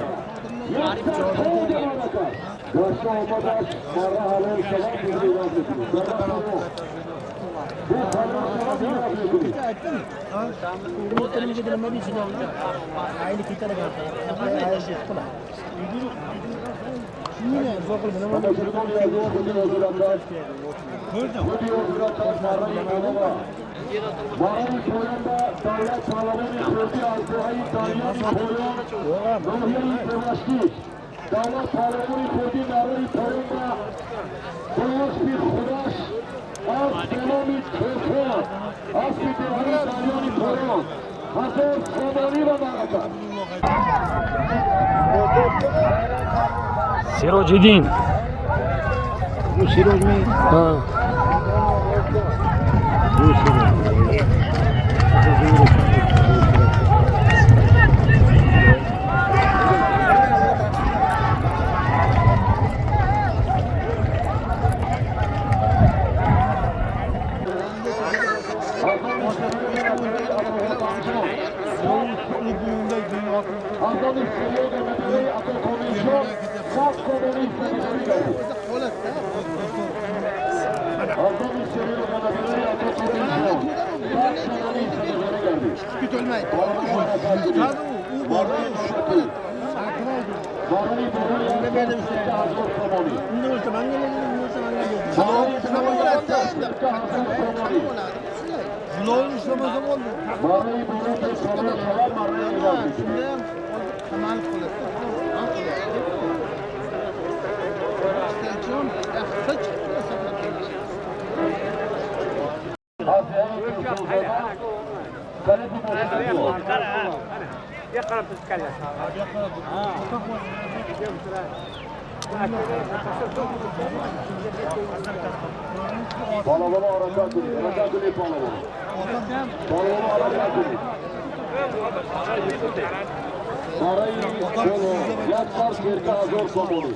яксартой мамлакат. Гарча омадаш марра ҳалол шавад, иваз мекунед. Бу ҳалол шавад, иваз мекунед. Барои поён ба давлат паҳлавони хурдӣ аз деҳаи Дарёни Поён, ноҳияи Деваштич, давлат паҳлавони хурдӣ барои поён ба бо аспи худаш, асп бо номи Тӯфон, аспи деҳаи Дарёни Поён, 1000 сомонӣ ба баракат. Сироҷиддин. Сироҷ ми? Палавона ҳаракат кунед, ҳаракат кунед палавона. Палавона ҳаракат кунед. Барои боло як сар серка 1000 сомонӣ.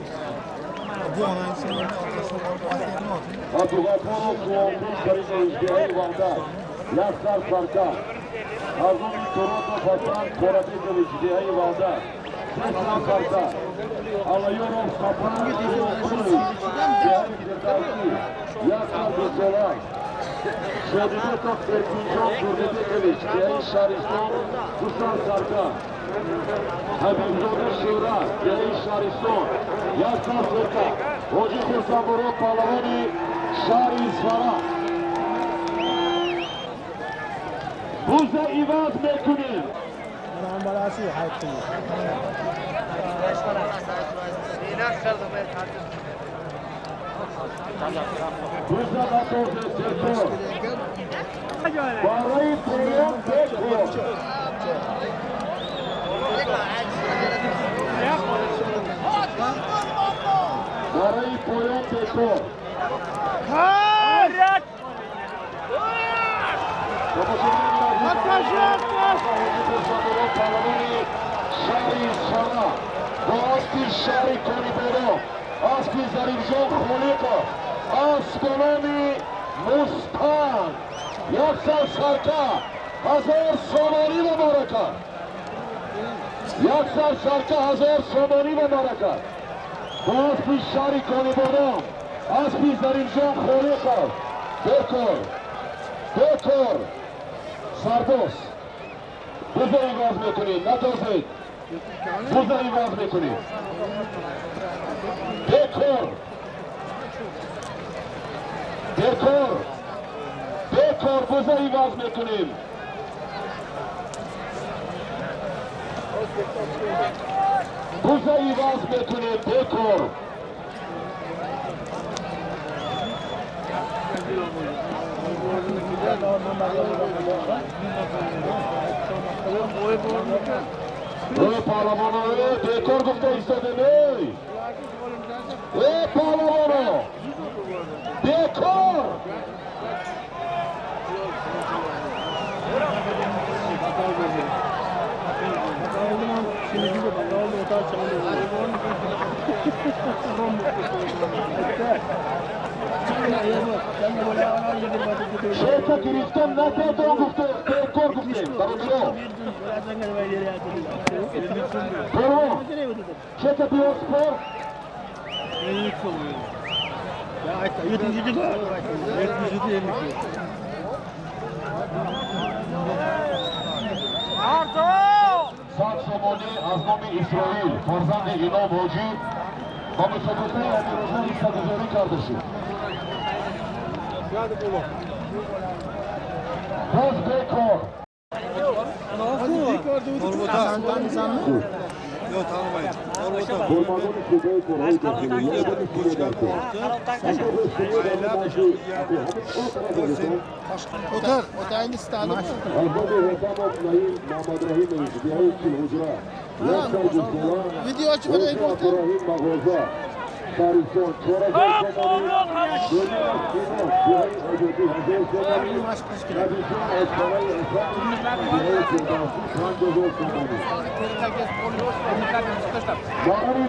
Абдуғафоров Қуввонқул Каримович деҳаи Ваҳдат як сар сарка. Аз номи Туротов Ҳасан Қорабекович деҳаи Ваҳдат се сар сарка. Аллаёров Сапар Қуввонқулович деҳаи Фирдавсӣ як сар гусола. Шодибеков Эркинҷон Турдибекович деҳаи Шаҳристон ду сар сарка. Ҳабибзода Шӯра деҳаи Шаҳристон як сар серка. Ҳоҷи Хурсандмурод паҳлавони шаҳри Исфара. Буза иваз мекунем. Буза натозе серкор. Барои поён бекор. Барои поён бекор. Паҳлавони шаҳри Исфара бо аспи шаҳри Конибодом, аспи Зарифҷон Холиқов, асп ба номи Мустанг, як сар сарка 1000 сомонӣ муборака. Як сар сарка 1000 сомонӣ муборака. Бо аспи шаҳри Конибодом, аспи Зарифҷон Холиқов. Бекор, бекор. Сарбоз, буза иваз мекунед, натозед. Буза иваз мекунед. Бекор, бекор, бекор, буза иваз мекунем. Буза иваз мекунем, бекор. Эй паҳлавоно, эй бекор гуфта истодем, эй! Эй паҳлавоно! Бекор! Шерка гирифтем, натедон гуфтем, бекор гуфтем, бародаро. Перлон, чека биёр спор. 100 сомонӣ аз номи Исроил, фарзанди Ином Ҳоҷӣ ба мусобиқаи амирӯза ҳиссагузорӣ карда шуд. Боз бекор. Кормандони шӯъбаи корҳои дохилӣ ёдами пуле дар кор. Албоби Ҳотамов Наим Муҳаммадраҳимович деҳаи Чилҳуҷра як сар гусола. Абдураҳим мағоза шаҳристон 4000 сомонӣ. Дунёв Синов деҳаи Озодӣ 1000 сомонӣ. Набиҷон Ошхонаи Ҳасан деҳаи Фирдавсӣ 5000 сомонӣ. Барои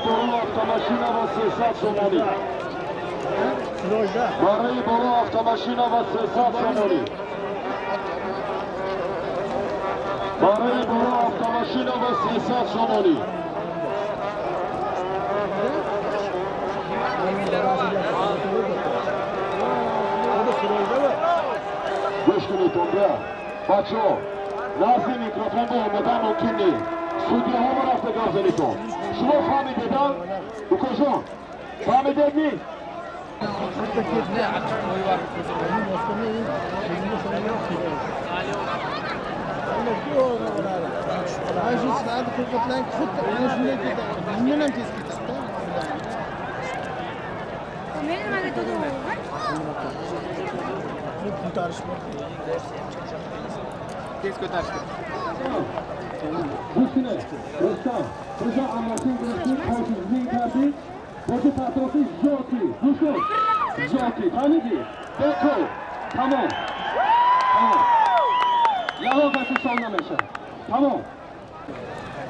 боло автомошина ва 300 сомонӣ. Барои боло автомашина ва 300 сомонӣ. Барои боло автомашина ва 300 сомонӣ. Барои боло автомашина ва 300 сомонӣ. Гӯш кунед тонга. Бачаҳо, Назди микрофон ба омадан мумкин нест. Судьяҳо ба рафта гап занитон. Шумо фаҳмидед, укоҷон? Фаҳмидед ни?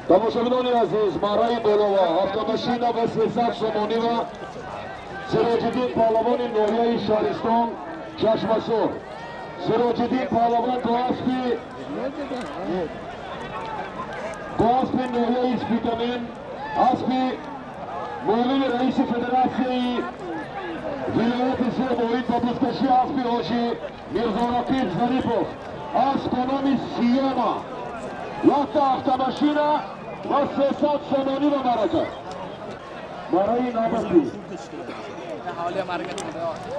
Тамошобинони азиз, мараи болова автомашина ва 300 сомонӣ ва Сироҷиддин паҳлавони ноҳияи Шаҳристон Чашмасор. Сироҷиддин паҳлавон бо аспи ноҳияи Спитамен, аспи муовини раиси федератсияи вилояти Суғд оид ба бузкашии аспи ҳоҷӣ Мирзорақиб Зарипов, асп бо номи Сиёма, якта автомашина ва 300 сомонӣ ба марака. Барои навбатӣ,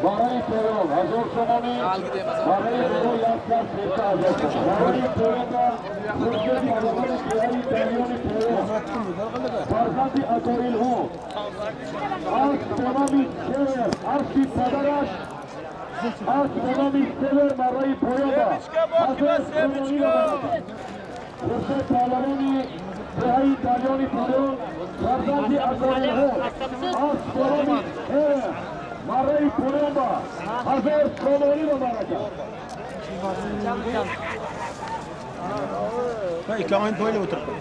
барои поён 1000 сомонӣ, барои боло 130 000. Барои поён Хуршеди паҳлавони деҳаи Дарёни поён, фарзанди Атоилҳо, асп бо номи Север, аспи падараш, асп бо номи Север барои поён 1000 сомонӣ ба марака. Хуршед паҳлавони деҳаи Дарёни поён, фарзанди Атоилҳо, асп бо номи Север, барои поён 1000 сомонӣ ба марака. Ikkovini poylab o'tiribman.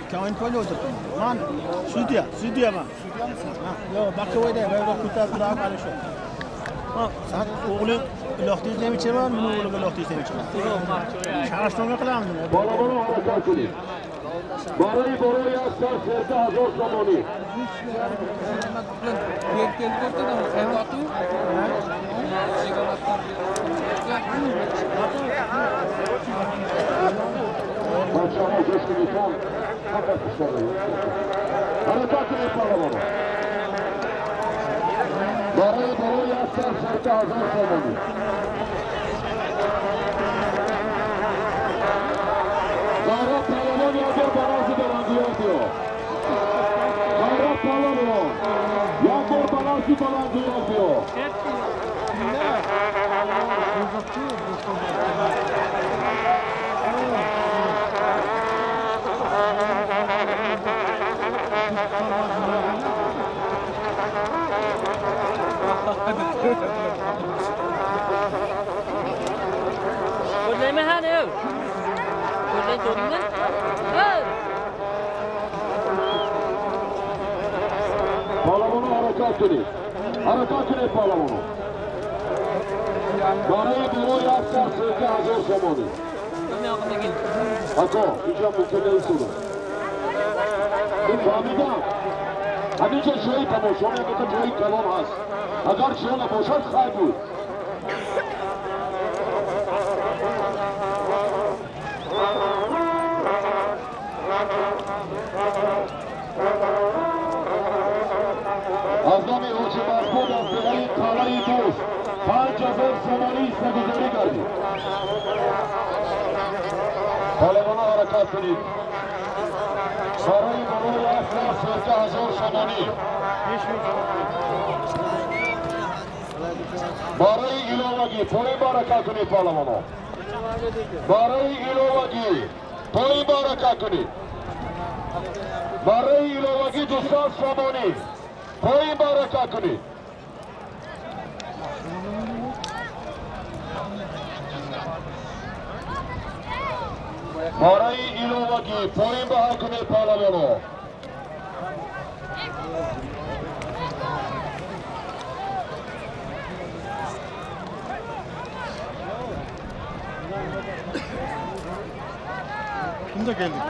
Ikkovini poylab o'tiribman. Man sudya, sudyaman. Yo'q, Bakavoyda bayroq ko'tarib turib ana shu. Man o'g'lim uloqtingizni ham ichaman, buni o'g'lim uloqtingizni ham ichaman. Shartnoma qilamiz. Bola-bola harakat qiling. Барои болои 130 000 сомонӣ. Бачаҳо гӯш кунедтон, фақат ҳаракат кунед паҳлавонон. Барои болои 130 000 сомонӣ. Зahra паҳлавон як бор ба назди баландиён биё. Зahra паҳлавон як бор ба назди баландиён биё. Паҳлавоно ҳаракат кунед, ҳаракат кунед паҳлавоно. Барои болои 130 000 сомонӣ. Ако, инҷа мумкин нест. Фаҳмидам. Ҳаминҷа ҷои тамошо мекунад, ҷои калон ҳаст. Агар ҷо набошад, хайр буд. Аз номи ҳоҷи Маҳмуд аз деҳаи Қалъаи Дӯст 5000 сомонӣ ҳиссагузорӣ гардид. Паҳлавонон ҳаракат кунед. Барои болои 130 000 сомонӣ. Барои иловагӣ поин баракат кунед паҳлавонон. Барои иловагӣ поин баракат кунед. Барои иловагӣ 200 сомонӣ. Поин баракат кунед. Барои иловагӣ поин баҳа кунед паҳлавонон. Kimde geldik?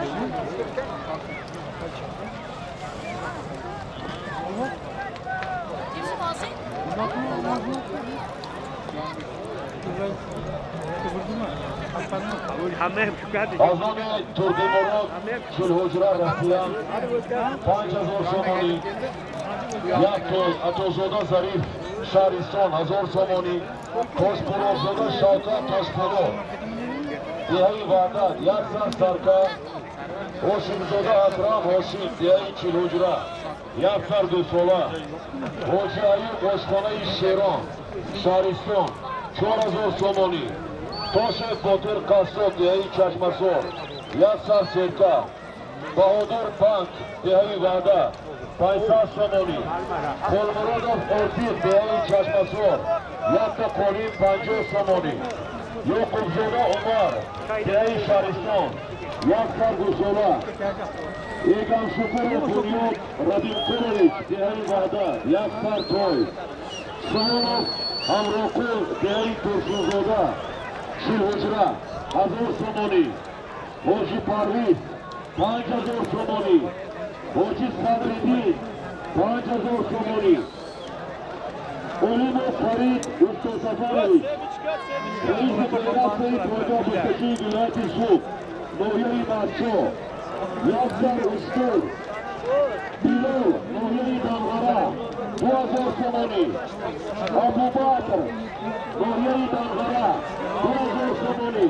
Аз номи Турдимурод Чилҳуҷра Россия 5000 сомонӣ. Як той Атозода Зариф Шаҳристон 1000 сомонӣ. Тошпурозода Шавкат Тошпуров деҳаи Ваҳдат як сар сарка. Ҳошимзода Акрам Ҳошим деҳаи Чилҳуҷра як сар дусола. Ҳоҷи Аюб ошхонаи Шерон Шаҳристон 4000 сомонӣ. Тошев Ботир Қассоб деҳаи Чашмасор як сар серка. Баҳодур Банк деҳаи Ваҳдат 500 сомонӣ. Холмуродов Осиф деҳаи Чашмасор якта қолин 50 сомонӣ. Ёқубзода Умар деҳаи Шаҳристон як сар гусола. Эгамшукуров Бунёд Радимқулович деҳаи Ваҳдат як сар той. Сумонов Ҳамроқул деҳаи Турсунзода Чилҳуҷра 1000 сомонӣ. Ҳоҷи Парвиз 5000 сомонӣ. Ҳоҷи Садриддин 5000 сомонӣ. Олимов Фарид Устосафарович раиси федератсияи пойгоҳ бузкашии вилояти Суғд ноҳияи Мастчоҳ як сар уштур. Билол ноҳияи Данғара 2000 сомонӣ. Абубакр ноҳияи Данғара 2000 сомонӣ.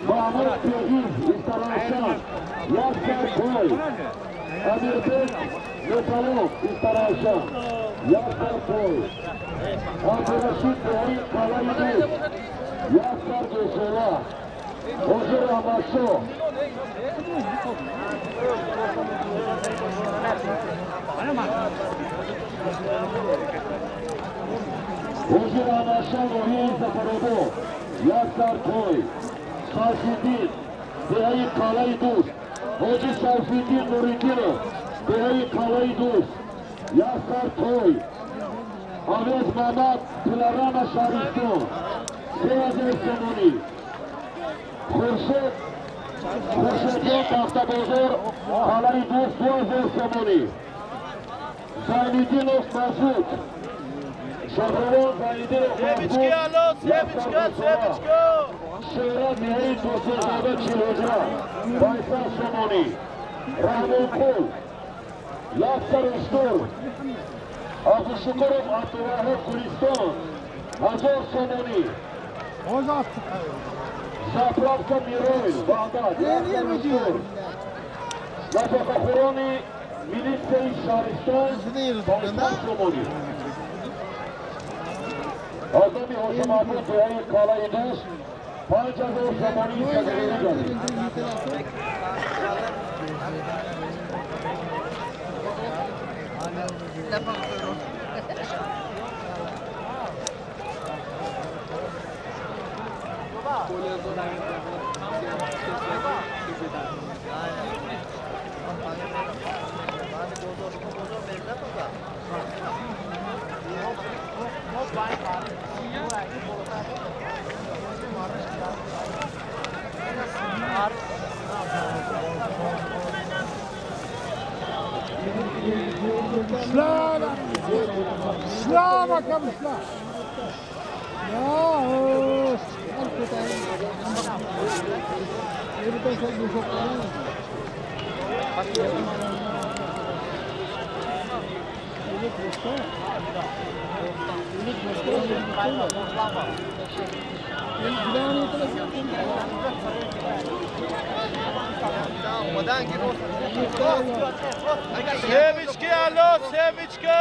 Маҳмуд Пирғиз Истаравшан як сар той. Амирбек Металов Истаравшан як сар той. Абдурашид деҳаи Қалаи Дӯст як сар дусола. Ҳоҷи Раҳматшоҳ Ҳоҷи Раҳматшоҳ ноҳияи Зафаробод як сар той. Сайфиддин деҳаи Қалаи Дӯст. Ҳоҷи Сайфиддин Нуриддинов деҳаи Қалаи Дӯст як сар той. Авез Мамад Пиларама Шаҳристон 3000 сомонӣ. Хуршедҷон Пахтабозор Қалаи Дӯст 2000 сомонӣ. Зайниддинов Масуд Шодравон Зайниддинов Масуд як сар гусола. Шера деҳаи Турсунзода Чилҳуҷра 500 сомонӣ. Раҳмонқул як сар уштур. Абдушукуров Абдуваҳҳоб Гулистон 1000 сомонӣ. Заправка Мироил Ваҳдат як сар уштур. Нафақахӯрони милитсияи Шаҳристон 500 сомонӣ. Аз номи Ҳошимабуд деҳаи Қалаи Дӯст 5000 сомонӣ садақагирӣ гардид. Slava kamishla. Ya. Семечки, алло, семечка!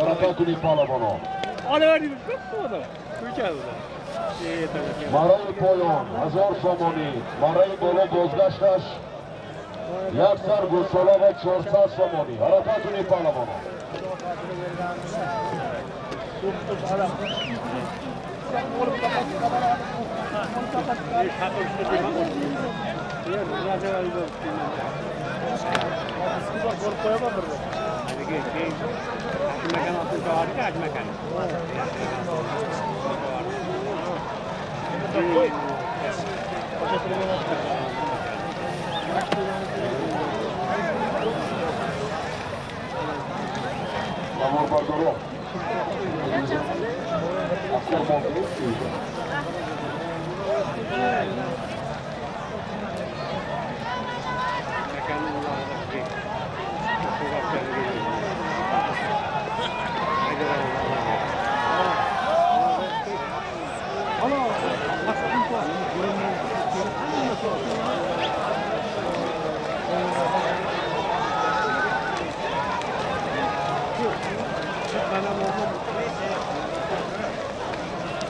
Ҳаракат кунед, палавонон. Барои поён 1000 сомонӣ, барои боло бозгашташ як сар гӯсола ва 400 сомонӣ. Ҳаракат кунед, палавонон. Наворбардорон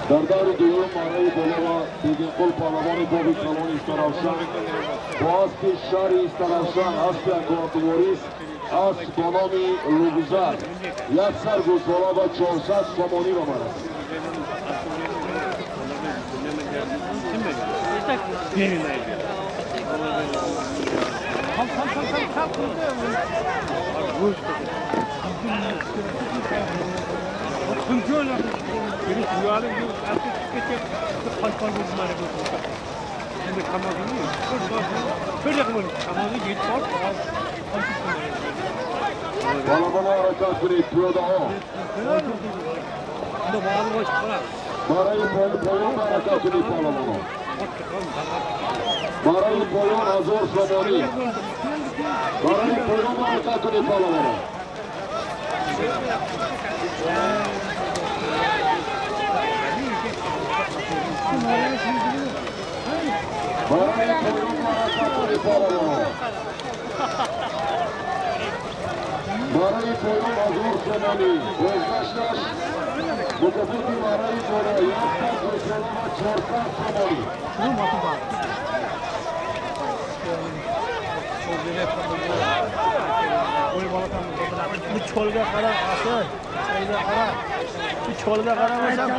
Дар даври дуюм мараи боло ва Бегинқул паҳлавони боби калони Истаравшан бо аспи шаҳри Истаравшан, аспи ангуратуворис, асп бо номи Лугзар, як сар гӯсола ва 400 сомонӣ ба ман аст. Палавона ҳаракат кунед, пиёдаҳо. Барои поён ҳаракат кунед, палавоно. Барои поён 1000 сомонӣ. Барои поён ҳаракат кунед, палавоно. Барои поён ҳаракат кунед, палавоно. Барои поён 1000 сомонӣ. Бозгашташ мукофоти барои боло 100 гӯсола ва 400 сомонӣ. Bu cholga qara, aka. Cholga qara. Bu cholga qaramasam.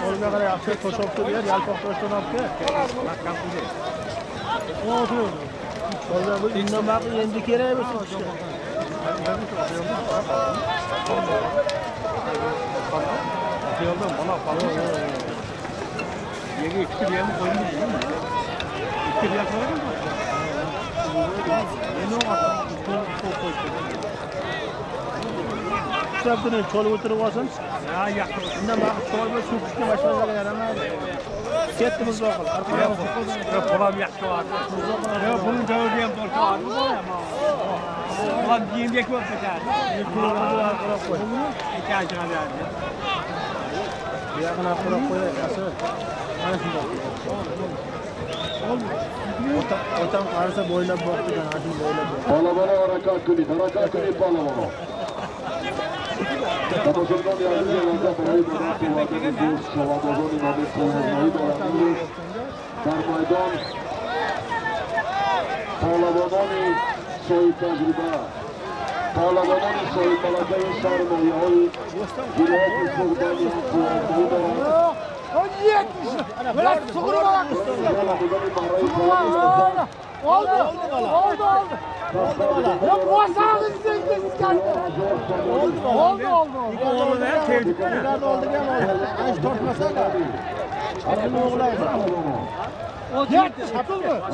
Cholga qara, yaxshi to'shobdi ber, yalpoq toshdan olib kel. Cholga bu undan baqi endi kerak bo'lsa. Tushab cholib o'tirib olsin. Ha, yaxshi. Undan baqi chol bilan so'kishga boshqalarga yaramaydi. Ketdi Mirzoqul. Bolam yaxshi bo'ladi. Yo'q, buning javobi ham to'g'ri bo'ladi. Bolam yemga ko'p ketadi. Buyog'ini quruq qo'yay, asl. Mana shunday. Otam qarasa bo'ylab boqdi, ana shuni bo'ylab boqdi. Palavona harakat kunid, harakat kunid palavona. Тамошобинони азиз, лаззат барои ба даст овардани гӯшт шавандозони номи пойазмоӣ доранд. Имрӯз дар майдон паҳлавонони соҳибтаҷриба, паҳлавонони соҳибмалакаи шаҳру ноҳияҳои вилояти Суғдани ҳам пойазмоӣ доранд. Oldu, oldu, oldu. Ya boğazağını bize geldi. Oldu, oldu, oldu. Ular oldu, gel oldu. Aç tortmasa da. Adını oğlaydı.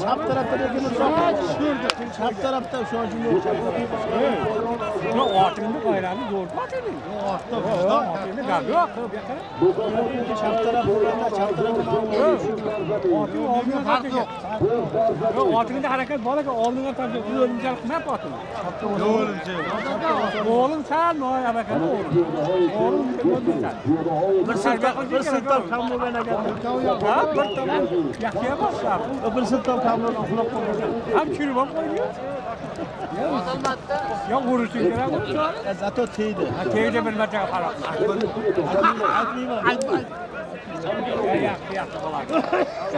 Chap tarafta lekin chap tarafta shu uchun yo'q. Yo'q, otingni qo'ylarni zo'r otingni. Yo'q, otingni gap yo'q. Chap tarafda, chap tarafda. Oting oldinga farq yo'q. Yo'q, otingda harakat bor ekan, oldinga taraf o'limchalik qilmayapti otini. O'limchi. O'g'lim sal noy harakati o'g'lim. O'g'lim bir siltab, bir siltab kam bo'lgan ekan. Ha, bir tomon yaxshi emas. Bir sirtdan kamroq uxlab qolgan. Ham kirib ham qo'ydi. Yo urishing kerak u. Zato tegdi. Tegdi bir marta qarab. Aytmayman. Yaxshi, yaxshi bo'ladi.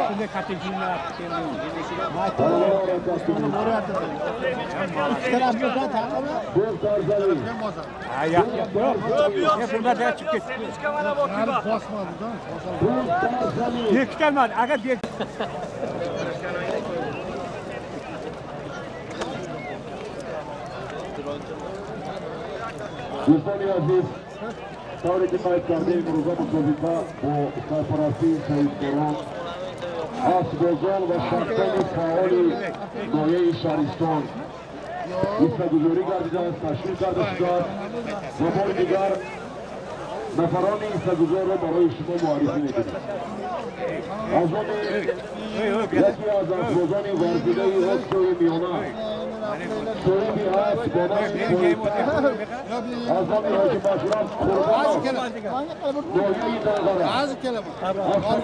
Shunday katta kiyimlar keldi. Mana boryapti. Ikki tarafga taqimi. Ha, yaxshi. Yo'q, bir marta chiqib ketdi. Bekitolmadi. Agar bek Дӯстони азиз, тавре ки қайд кардем, имрӯза мусобиқа бо сарпарастии соҳибкорон, аспбозон ва шахсони фаъоли ноҳияи Шаҳристон ҳиссагузорӣ гардидааст, ташкил карда шудааст ва бори дигар нафарони ҳиссагузорро барои шумо муаррифӣ мекунем. Аз они яке аз аспбозони варзидаи Осиёи Миёна, соҳиби асп бо номи Пойтахт, аз номи Ҳоҷи Машраф Қурбонов, ноҳияи Данғара, як сар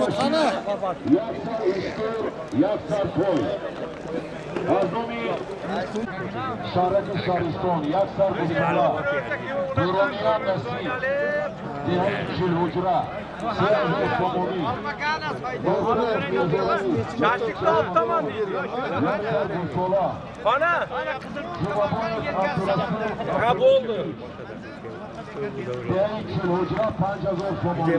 уштур, як сар пой. Аз номи шаҳраки Шаҳристон, як сар гӯсола, Дурония Насиб, деҳаи Чилҳуҷра, 3000 сомонӣ. Як сар гӯсола, Ҷумабоев Абдурасул, деҳаи Чилҳуҷра, 5000 сомонӣ.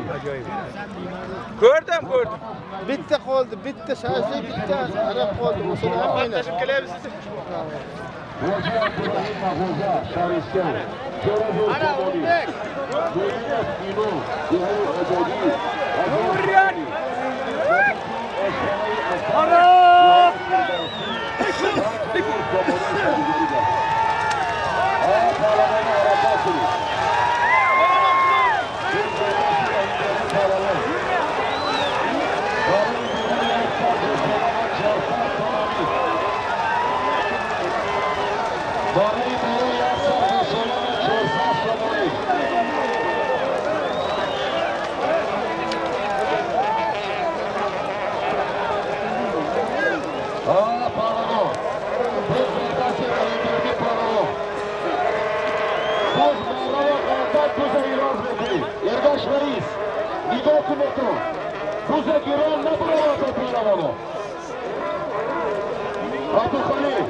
Ko'rdim, ko'rdim. Bitta qoldi, bitta shashlik, bitta arab qoldi. O'shani ham o'ynashib kelyapsiz. Hoji Abdurahim Mag'oza, Shahriston, 4000 сомонӣ. Do'yinov Ino, деҳаи Obodӣ, 1000 сомонӣ. Oshxonai Asal, 5000 сомонӣ ҳиссагузорӣ гардид. Паҳлавони ҳаракат кунед. Паҳлавон. Барои болои як сар гӯсола ва 400 сомонӣ. Барои болои як сар гӯсола ва 400 сомонӣ. Паҳлавон. Боз бар дасти Раҳимбердӣ паҳлавон. Боз марава ғалтак буза иваз мекунӣ. Эргаш раис, нигоҳ кунетон. Буза гирон набаровад ба паҳлавоно. Абдухалил.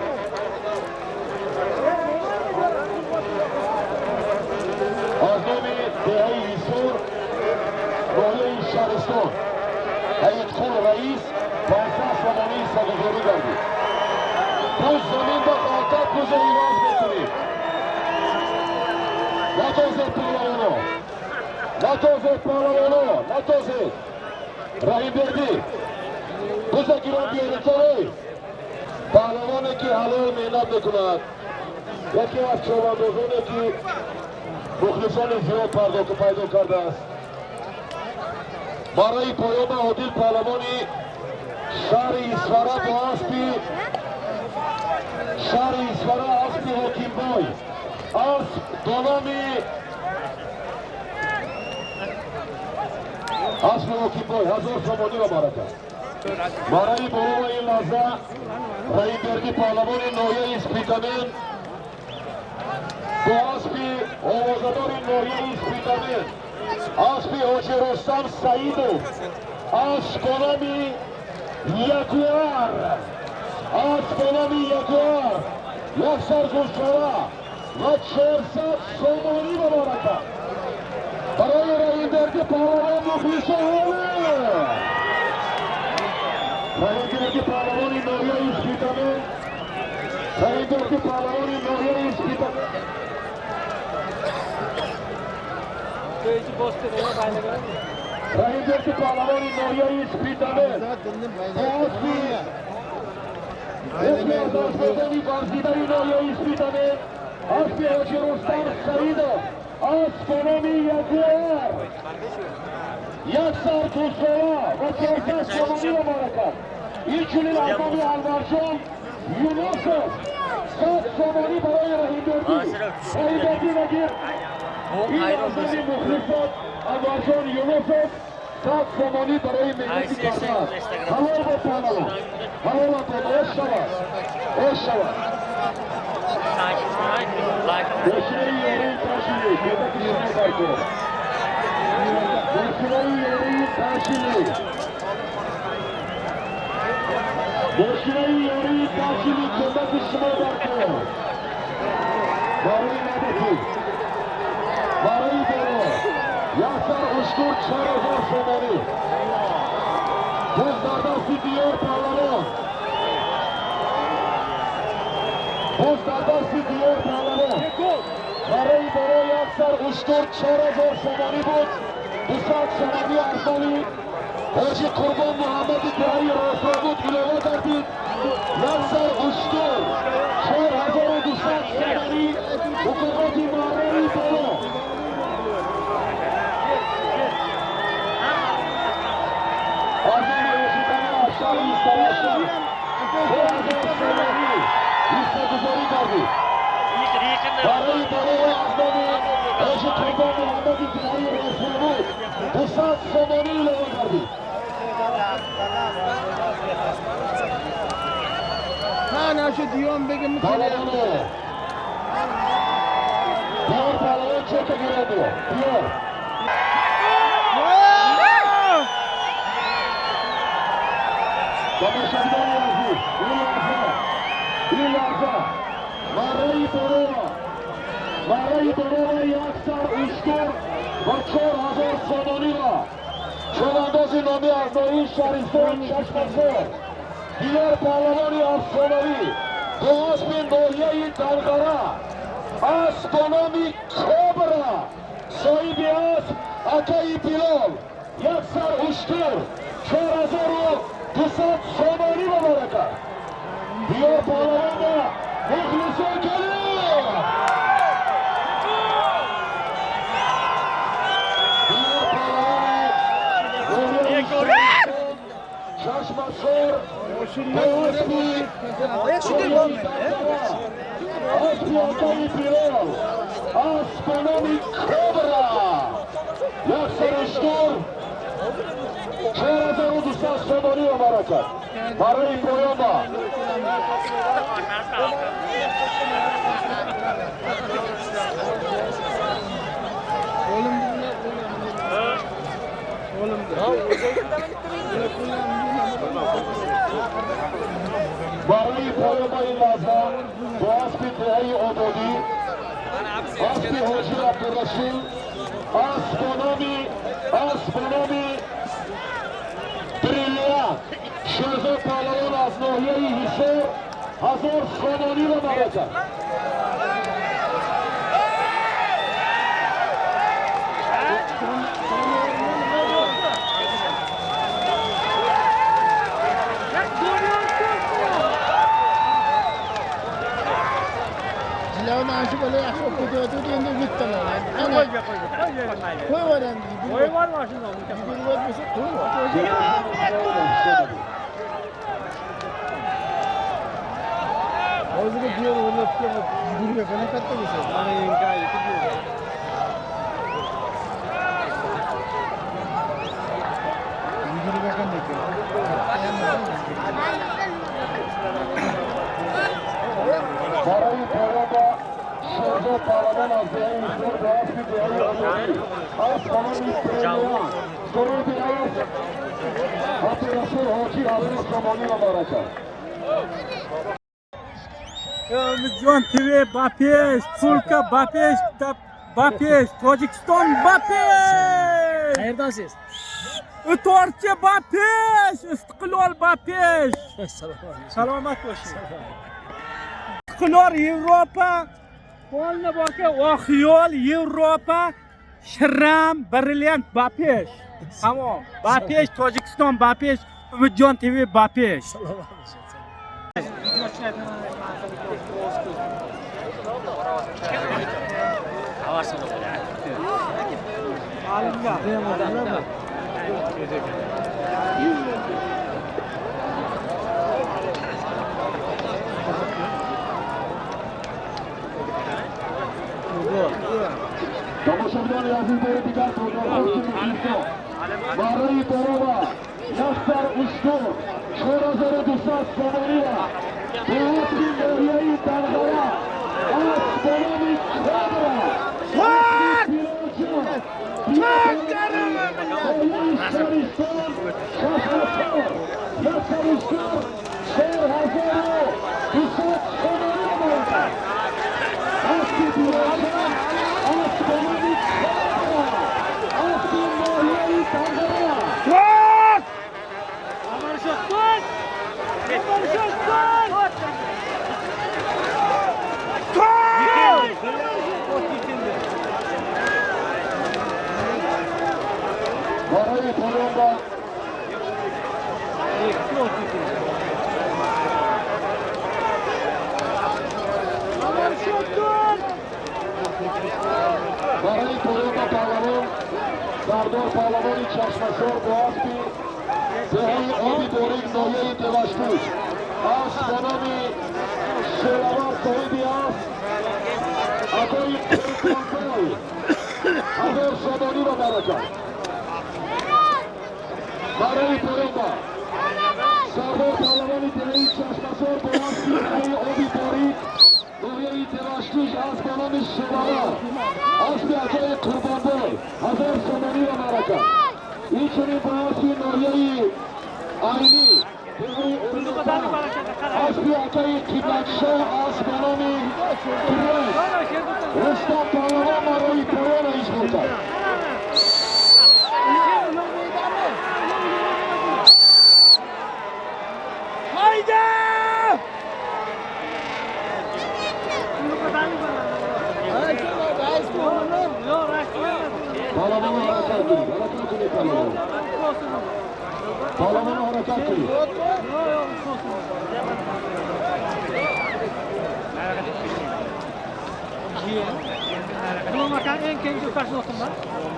Аз номи деҳаи Ҳисор, ноҳияи Шаҳристон, Ҳаитқул раис 500 сомонӣ ҳиссагузорӣ гардид. Буз замин ба ғалтак буза иваз мекунӣ. Натозед паҳлавоно, натозед паҳлавоно, натозед. Раҳимбердӣ, буза гирон биёритон. Паҳлавоне ки ҳалол меҳнат мекунад, яке аз човандозоне ки мухлисони зиёд пайдо кардааст. Барои поёна Одил паҳлавони шаҳри Исфара бо аспи шаҳри Исфара, аспи Ҳокимбой, асп бо номи аспи Ҳокимбой, 1000 сомониро барака. Барои болои ин лаҳза Раҳимбердӣ паҳлавони ноҳияи Спитамен бо аспи овозадори ноҳияи Спитамен, аспи Ҳоҷи Рустам Саидов, асп бо номи Ягуар, асп бо номи Ягуар, як сар гӯсола ва 400 сомонӣ ба барака. Барои Раҳимбердӣ паҳлавон мухлисони Раҳимбердӣ паҳлавони ноҳияи Спитамен, Раҳимбердӣ паҳлавони ноҳияи Спитамен. Раҳимбердӣ паҳлавони ноҳияи Спитамен бо аспи яке аз аспбозони варзидаи ноҳияи Спитамен, аспи Ҳоҷи Рустам Саидов, асп бо номи Ягуар, як сар гӯсола ва 400 сомониро барака. Инчунин аз номи Анварҷон Юнусов 100 сомонӣ барои Раҳимбердӣ. Раҳимбердӣ нагир. Ин аз номи мухлисот Анварҷон Юнусов 100 сомонӣ барои меҳнати кардааст. Ҳалол бо паҳлавон, ҳалолатон ош шавад, ош шавад. Бошинаи ёрии ташилӣ, кӯдаки шумо дар кор. Бошинаи ёрии ташилӣ, бошинаи ёрии ташилӣ, кӯдаки шумо дар кор. Барои набатӣ, барои боло як сар уштур 4000 сомонӣ. Буз дар дасти Диёр паҳлавон, буз дар дасти Диёр паҳлавон. Барои боло як сар уштур 4000 сомонӣ буд. 200 сомонӣ арзони ҳоҷи Қурбон Муҳаммади деҳаи Ростробуд илова гардид. Як сар уштур 4200 сомонӣ мукофоти маъраи боло. Арзони ҳоҷи Афшари Истараши 4000 сомонӣ ҳиссагузорӣ гардид. Барои болои аз номи ҳоҷи Қурбон Муҳаммади деҳаи Ростробуд 200 сомонӣ илова гардид. Паҳлавоно, Диёр паҳлавон чека гирад. Диёр тамошобинони азиз, ин лаҳза, ин лаҳза марраи болоро, марраи болоро як сар уштур ва 4000 сомониро чӯбандози номӣ аз ноҳияи Шаҳристон Чашмасор Диёр паҳлавони афсонавӣ бо аспи ноҳияи Данғара, асп бо номи Кобра, соҳиби асп акаи Билол, як сар уштур 4200 сомонӣ ба баракат. Диёр паҳлавонро мухлисон калид. Диёр паҳлавони Чашмасор бо аспи аспи акаи Билол, асп бо номи Кобра, як сар уштур 4200 сомонӣ ба баракат. Барои поёнба барои поёнба ин лаҳза бо аспи деҳаи Ободӣ, аспи ҳоҷи Абдурасул, асп бо номи, асп бо номи Бриллиант, Шерзод паҳлавон аз ноҳияи Ҳисор 1000 сомонӣ ба баракат. Барои поёнба Шерзод паҳлавон аз деҳаи Ҳисор бо аспи деҳаи Ободӣ, асп бо номи Бриллиант, соҳиби асп Абдурасул ҳоҷӣ 1000 сомонӣ ба баракат. Умидҷон ТВ ба пеш, Пулка ба пеш, ба пеш, Тоҷикистон ба пеш! Qayerdansiz? Уторчи ба пеш, Istiqlol ба пеш. Salomat bo'ling. Istiqlol Yevropa, Polni borka Oqyo'l Yevropa, Shiram, Brilliant ba pesh. Tamom. Ba pesh Tojikiston ba pesh, Umidjon TV ba pesh. Тамошобинони азиз, бори дигар бозорҳои мухлисон Барои болова яксар уштур 4200 сомонӣ бо аспи ноҳияи Данғара, асп бо номи Кобра, шаҳристон Чашмасор, яксар уштур 4200 сомонӣ мебарад. Аспи Пироҷа, асп бо номи Кобра, аспи ноҳияи Данғара. Барои поёнба барои поёнба паҳлавон Сардор паҳлавони Чашмасор бо аспи деҳаи Оби Борик ноҳияи Деваштуз, асп бо номи Шелавар, соҳиби асп Адои Қурбонбой, 1000 сомониро баракат. Барои поёнба Сардор паҳлавони деҳаи Чашмасор бо аспи деҳаи Оби Борик ноҳияи Деваштуз, асп бо номи Шелавар, аспи Адои Қурбонбой, 1000 сомониро баракат. Инчунин бо аспи ноҳияи Айнӣ деҳаи Урмутан, аспи акаи Қиблатшоҳ, асп бо номи Турон, Рустам паҳлавон барои поёна иҷбор кард. Паҳлавонро ҳаракат кунед, ҳаракат кунед, паҳлавон. Паҳлавонро ҳаракат кунед.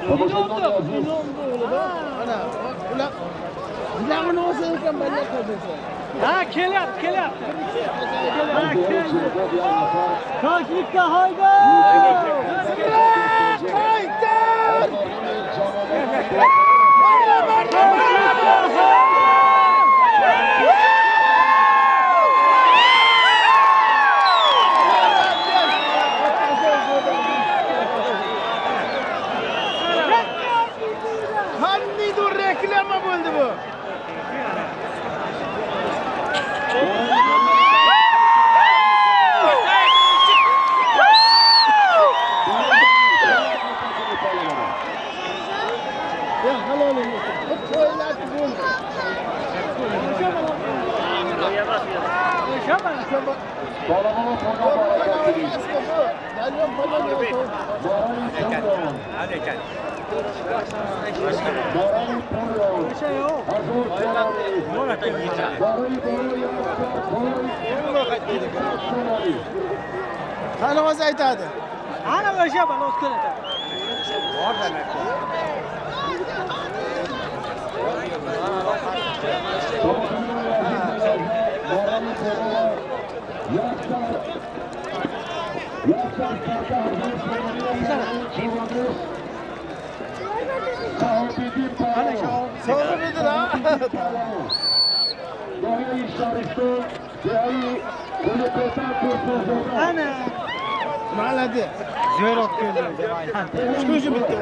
Tomoshabinoni aziz, Ha kelyapti, kelyapti. аз деҳаи Чилобод як нафар Toshlikka hayda! аз мардуми Ҷамолобод. Qandaydir reklama bo'ldi bu. Паҳлавонро поён ба ҳаракат кунед. Барои поён, барои поён 1000 сомонӣ, барои болои аспи сомонӣ. Qani hozir aytadi. Ana o'sha balo o'tkazadi. Tomoshabinoni aziz, барои поёна яксар карта 1000 сомониро чӯбандоз Саҳобиддин паҳлавон. Sog'ib ha. Ноҳияи Шаҳристон, деҳаи Гуликотан, Турсунзода. Ana. Молодец. Zo'roq keldi. Shu bitta.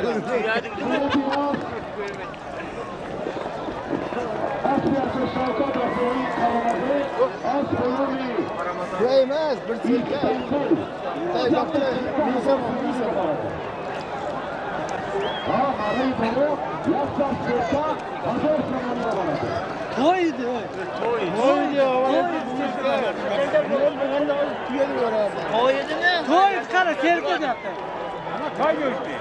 Aspi aka Shavkat Rasoiy Qalamazi, asp бо номи Bu emas, bir serka. Istanbul. Ming so'm, 1000 so'm. Ha, marrayi боло яксар серка 1000 сомониро баракат. To'y edi. To'y tuya deb yuboradi. To'y edi, qara serka deyapti. To'y edi.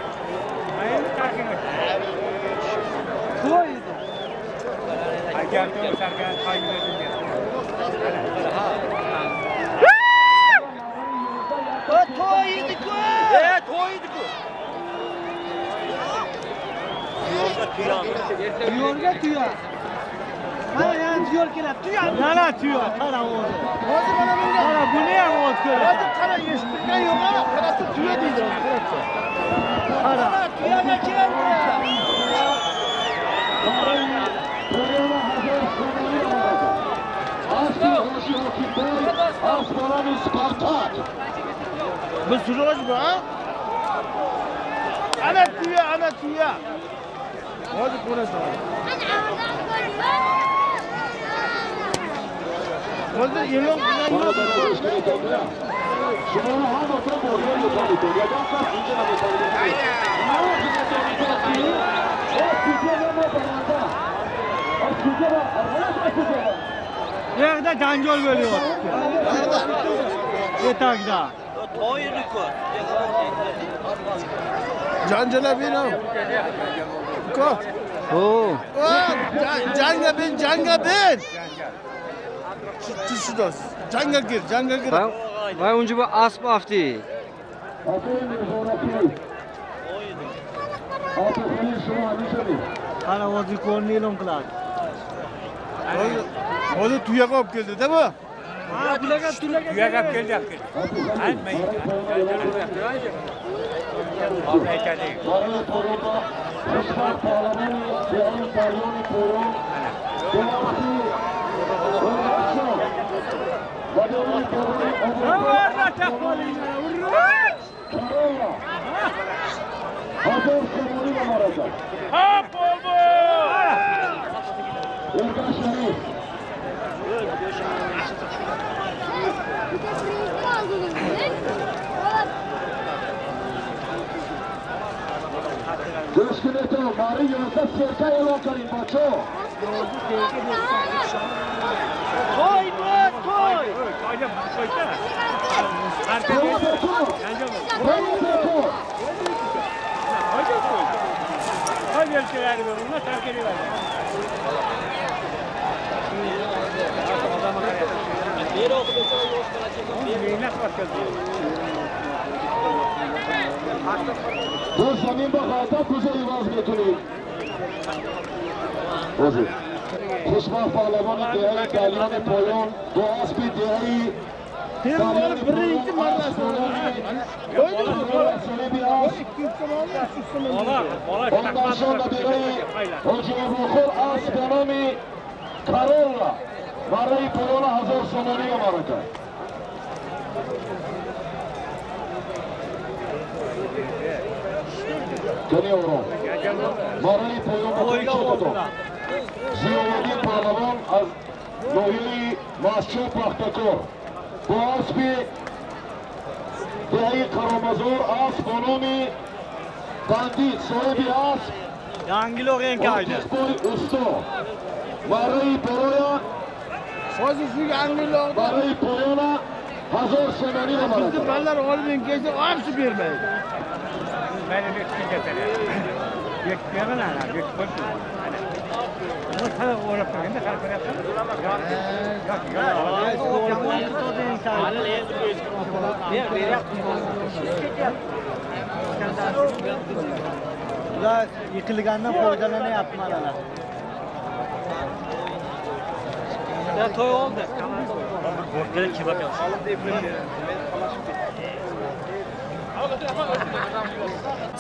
Yo'lga tuya. Mana yana yo'l keladi. Tuya. Mana tuya. Qara o'zi. Hozir mana bunga. Qara buni ham o't ko'radi. Hozir qara eshitgan yo'q, qarasa tuya deydi. Qara. Tuyaga keldi. Асп ба номи Спартак. Biz sürüyoruz ha? Ana tuya, ana tuya. Hozir ko'rasan. Hozir e'lon qilgan. Шуморо ҳаматон борҳо метавонед. Ягон кас инҷа наметавонед. Yerda janjal bo'lyapti. Etakda. Janjala bin. Ko. O. Janga bin, janga bin. Чӣ шудааст? Ҷанга гир, ҷанга гир. Вай унҷо ба асп афтӣ. Qani hozir ko'rni e'lon qiladi. Hozir tuyaga olib keldi-da bu. Ha, bularga tuyaga olib keldi, olib keldi. Гӯш кунед, мари 11 серка эълон кардем, бачо. Toy bu, toy. Боз замин ба ғалта куҷо иваз мекунем? Ҳозир. Хушбахт паҳлавони деҳаи Далёни Поён бо аспи деҳаи Далёни Поён Ондаршон набираи Ҳоҷи Абухор асп ба номи Каролла барои поёна 1000 сомонӣ омада кард. Кани ором. Барои поён ба куҷо? Зиёваддин паҳлавон аз ноҳияи Масчо Пахтакор бо аспи деҳаи Қаромазор асп бо номи Бандит соҳиби асп Отиқбой усто барои пороя барои поёна 1000 сомонӣ омада. Bizni bolalar olib kelsa, hamsi bermaydi. Ular yiqilgandan foydalanyapti manalar. Ya toy oldu.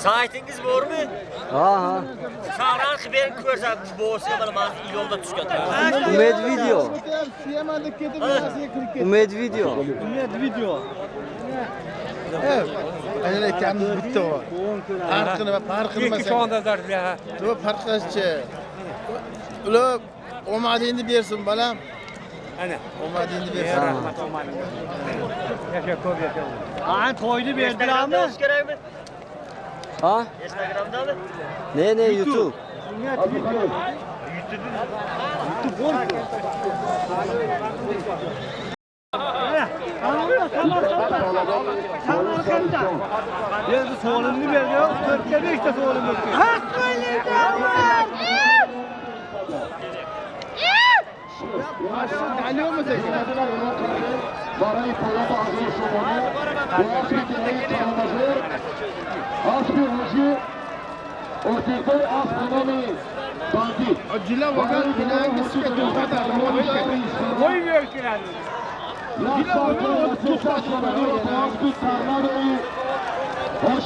Saytingiz bormi? Ha ha. Sağran xabar ko'rsat, bo'sga mana mana yo'lda tushgan. Umid video. Umid video. Umid video. Evet. Aynan aytganimiz bitta bor. Farqi nima? Farqi nima? Ikki shondazlar bilan. Nima farqi? Ular omadingni bersin balam. Ana. Omadingni bersin. Rahmat omadingni. Yasha ko'p yasha. Ha, to'yni berdilarmi? Kerakmi? Ha? Instagramdami? Ne ne YouTube. YouTube. YouTube bor. Samarqandda. Endi so'limni bergan, 4 ta 5 ta so'lim bergan. Haq برای پایان حضور شما با اسب دهه قرمزور اسب حاجی ارتقای اسب به نام باندی حاجی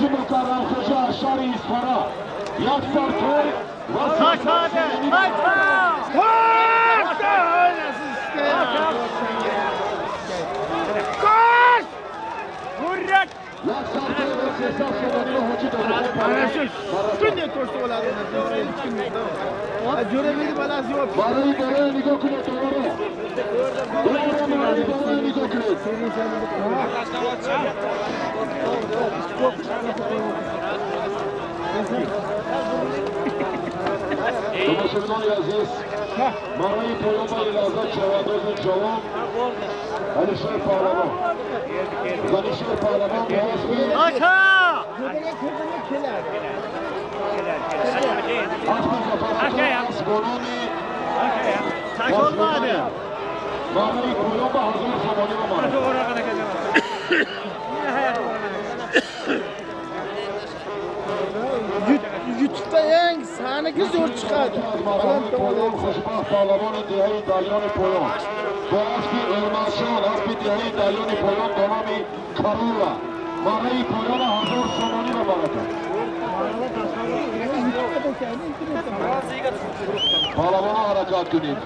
مکرم خوجه از شهر اسفارا یک سر توی و Shunday ko'rsatib oladi. Jo'rabek bolasi yo'q. Барои барои нигоҳ кунед, товаро. Барои барои нигоҳ кунед. Тамошобинони азиз, барои поёни лаҳза чавандози ҷавон Алишер Паҳлавон. Алишер Паҳлавон Aka! Takolmadi. Барои поён ба 1000 сомонӣ омад. YouTube'da eng saniki zo'r chiqadi. Поён хушбахт паҳлавони деҳаи Дарёни Поён. Бо асби Эрманшон, асби деҳаи Дарёни Поён ба номи Карула. Барои поён 1000 сомонӣ ба баракат. Паҳлавонҳо ҳаракат кунед.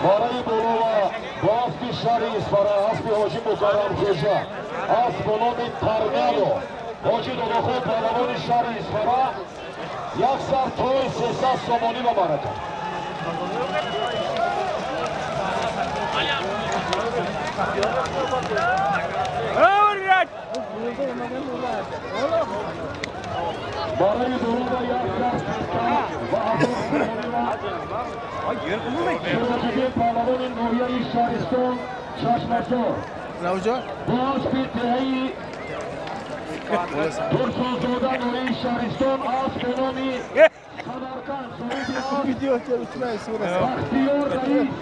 Барои болова бо асби шаҳри Исфара, асби ҳоҷи Мукаррам Хӯҷа, асб бо номи Торнадо. Ҳоҷи Додохон паҳлавони шаҳри Исфара як сар тои 300 сомонӣ ба баракат. Барои болова як сар 300 ва 1000 сомонӣ ва паҳлавони ноҳияи шаҳристон Чашмасор. Бо асби деҳаи Турсунзода ноҳияи шаҳристон асб бо номи Самарқанд соҳиби асб Бахтиёр Раис.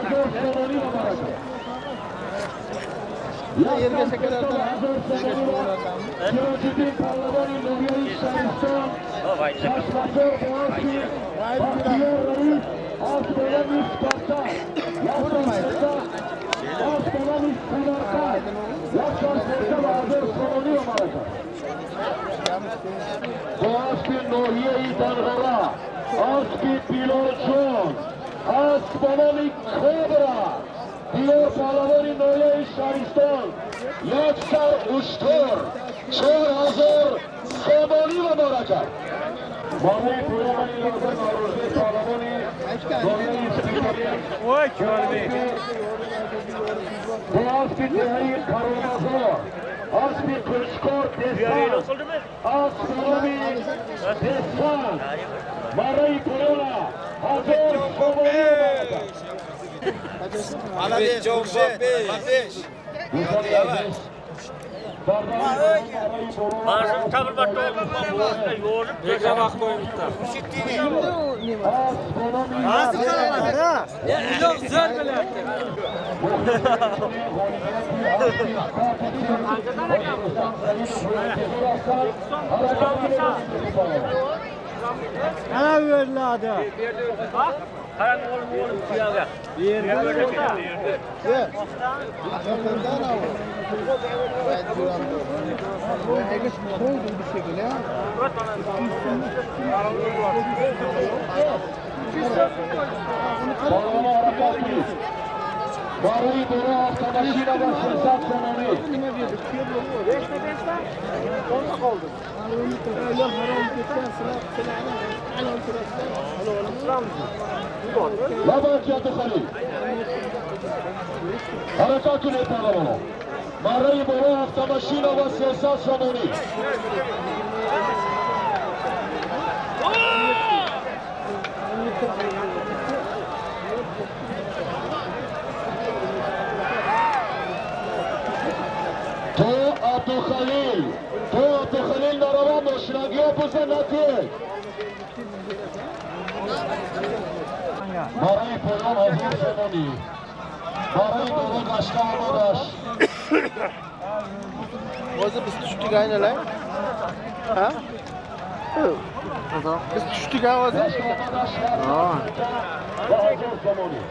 1000 сомонӣ ба баракат. Сироҷиддин паҳлавони ноҳияи шаҳристон Чашмасор бо асби Бахтиёр Раис, асб бо номи Спартак. Асб бо номи Самарқанд 113 ва 1000 сомонӣ ба баракат. Бо асби ноҳияи Данғара, асби Билолҷон, асб бо номи Кобра, Диёр паҳлавони ноҳияи шаҳристон як сар уштур 4000 сомонӣ ба баракат. Барои поёни лаҳза Наврӯзӣ паҳлавони ноҳияи Спитамен бо асби деҳаи Қаромазор, асби Кӯчкор Десан, асб бо номи Десан, барои поёна 1000 сомонӣ ба баракат. Дӯстони азиз, дар Mana tabir bor yo'rib. Bekla vaqt qo'yibdi. Yo'q, zo'r bilyapti. Ana veriladi. Qarang o'g'lim, o'g'lim tuyaga. Паҳлавонҳо ҳаракат кунед. Барои боло автомашина ва 300 сомонӣ. Лабанки Абдухалил. Ҳаракат кунед, паҳлавонҳо. Барои боло автомашина ва 300 сомонӣ. То Абдухалил, то Абдухалил нарава, мошинагиҳо буза натиед. Барои поён 1000 сомонӣ. Барои боло гашта омадаш. Hozir biz tushdik aynalar. Ha? Biz tushdik ha hozir. Gashta омадаш ва 1000 сомонӣ.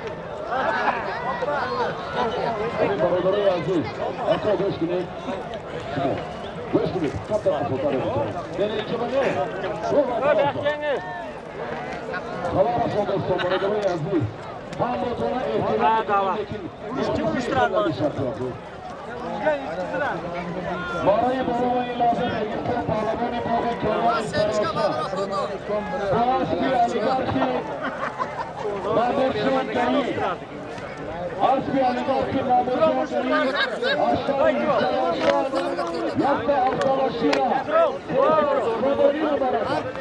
Бародарои азиз, ако гӯш кунед, шумо гӯш кунед, камтар қафотар метавонед. Не, не, инҷо не. Хабар расон, дӯстон, бародарои азиз, ҳаматона эҳтиром, лекин барои барои лозим Регистон, паҳлавони боғи Корвони бо аспи олигархи Мамурҷон Карим, аспи олигархи Мамурҷон Карим аз шаҳри 178 мубориза мебарад.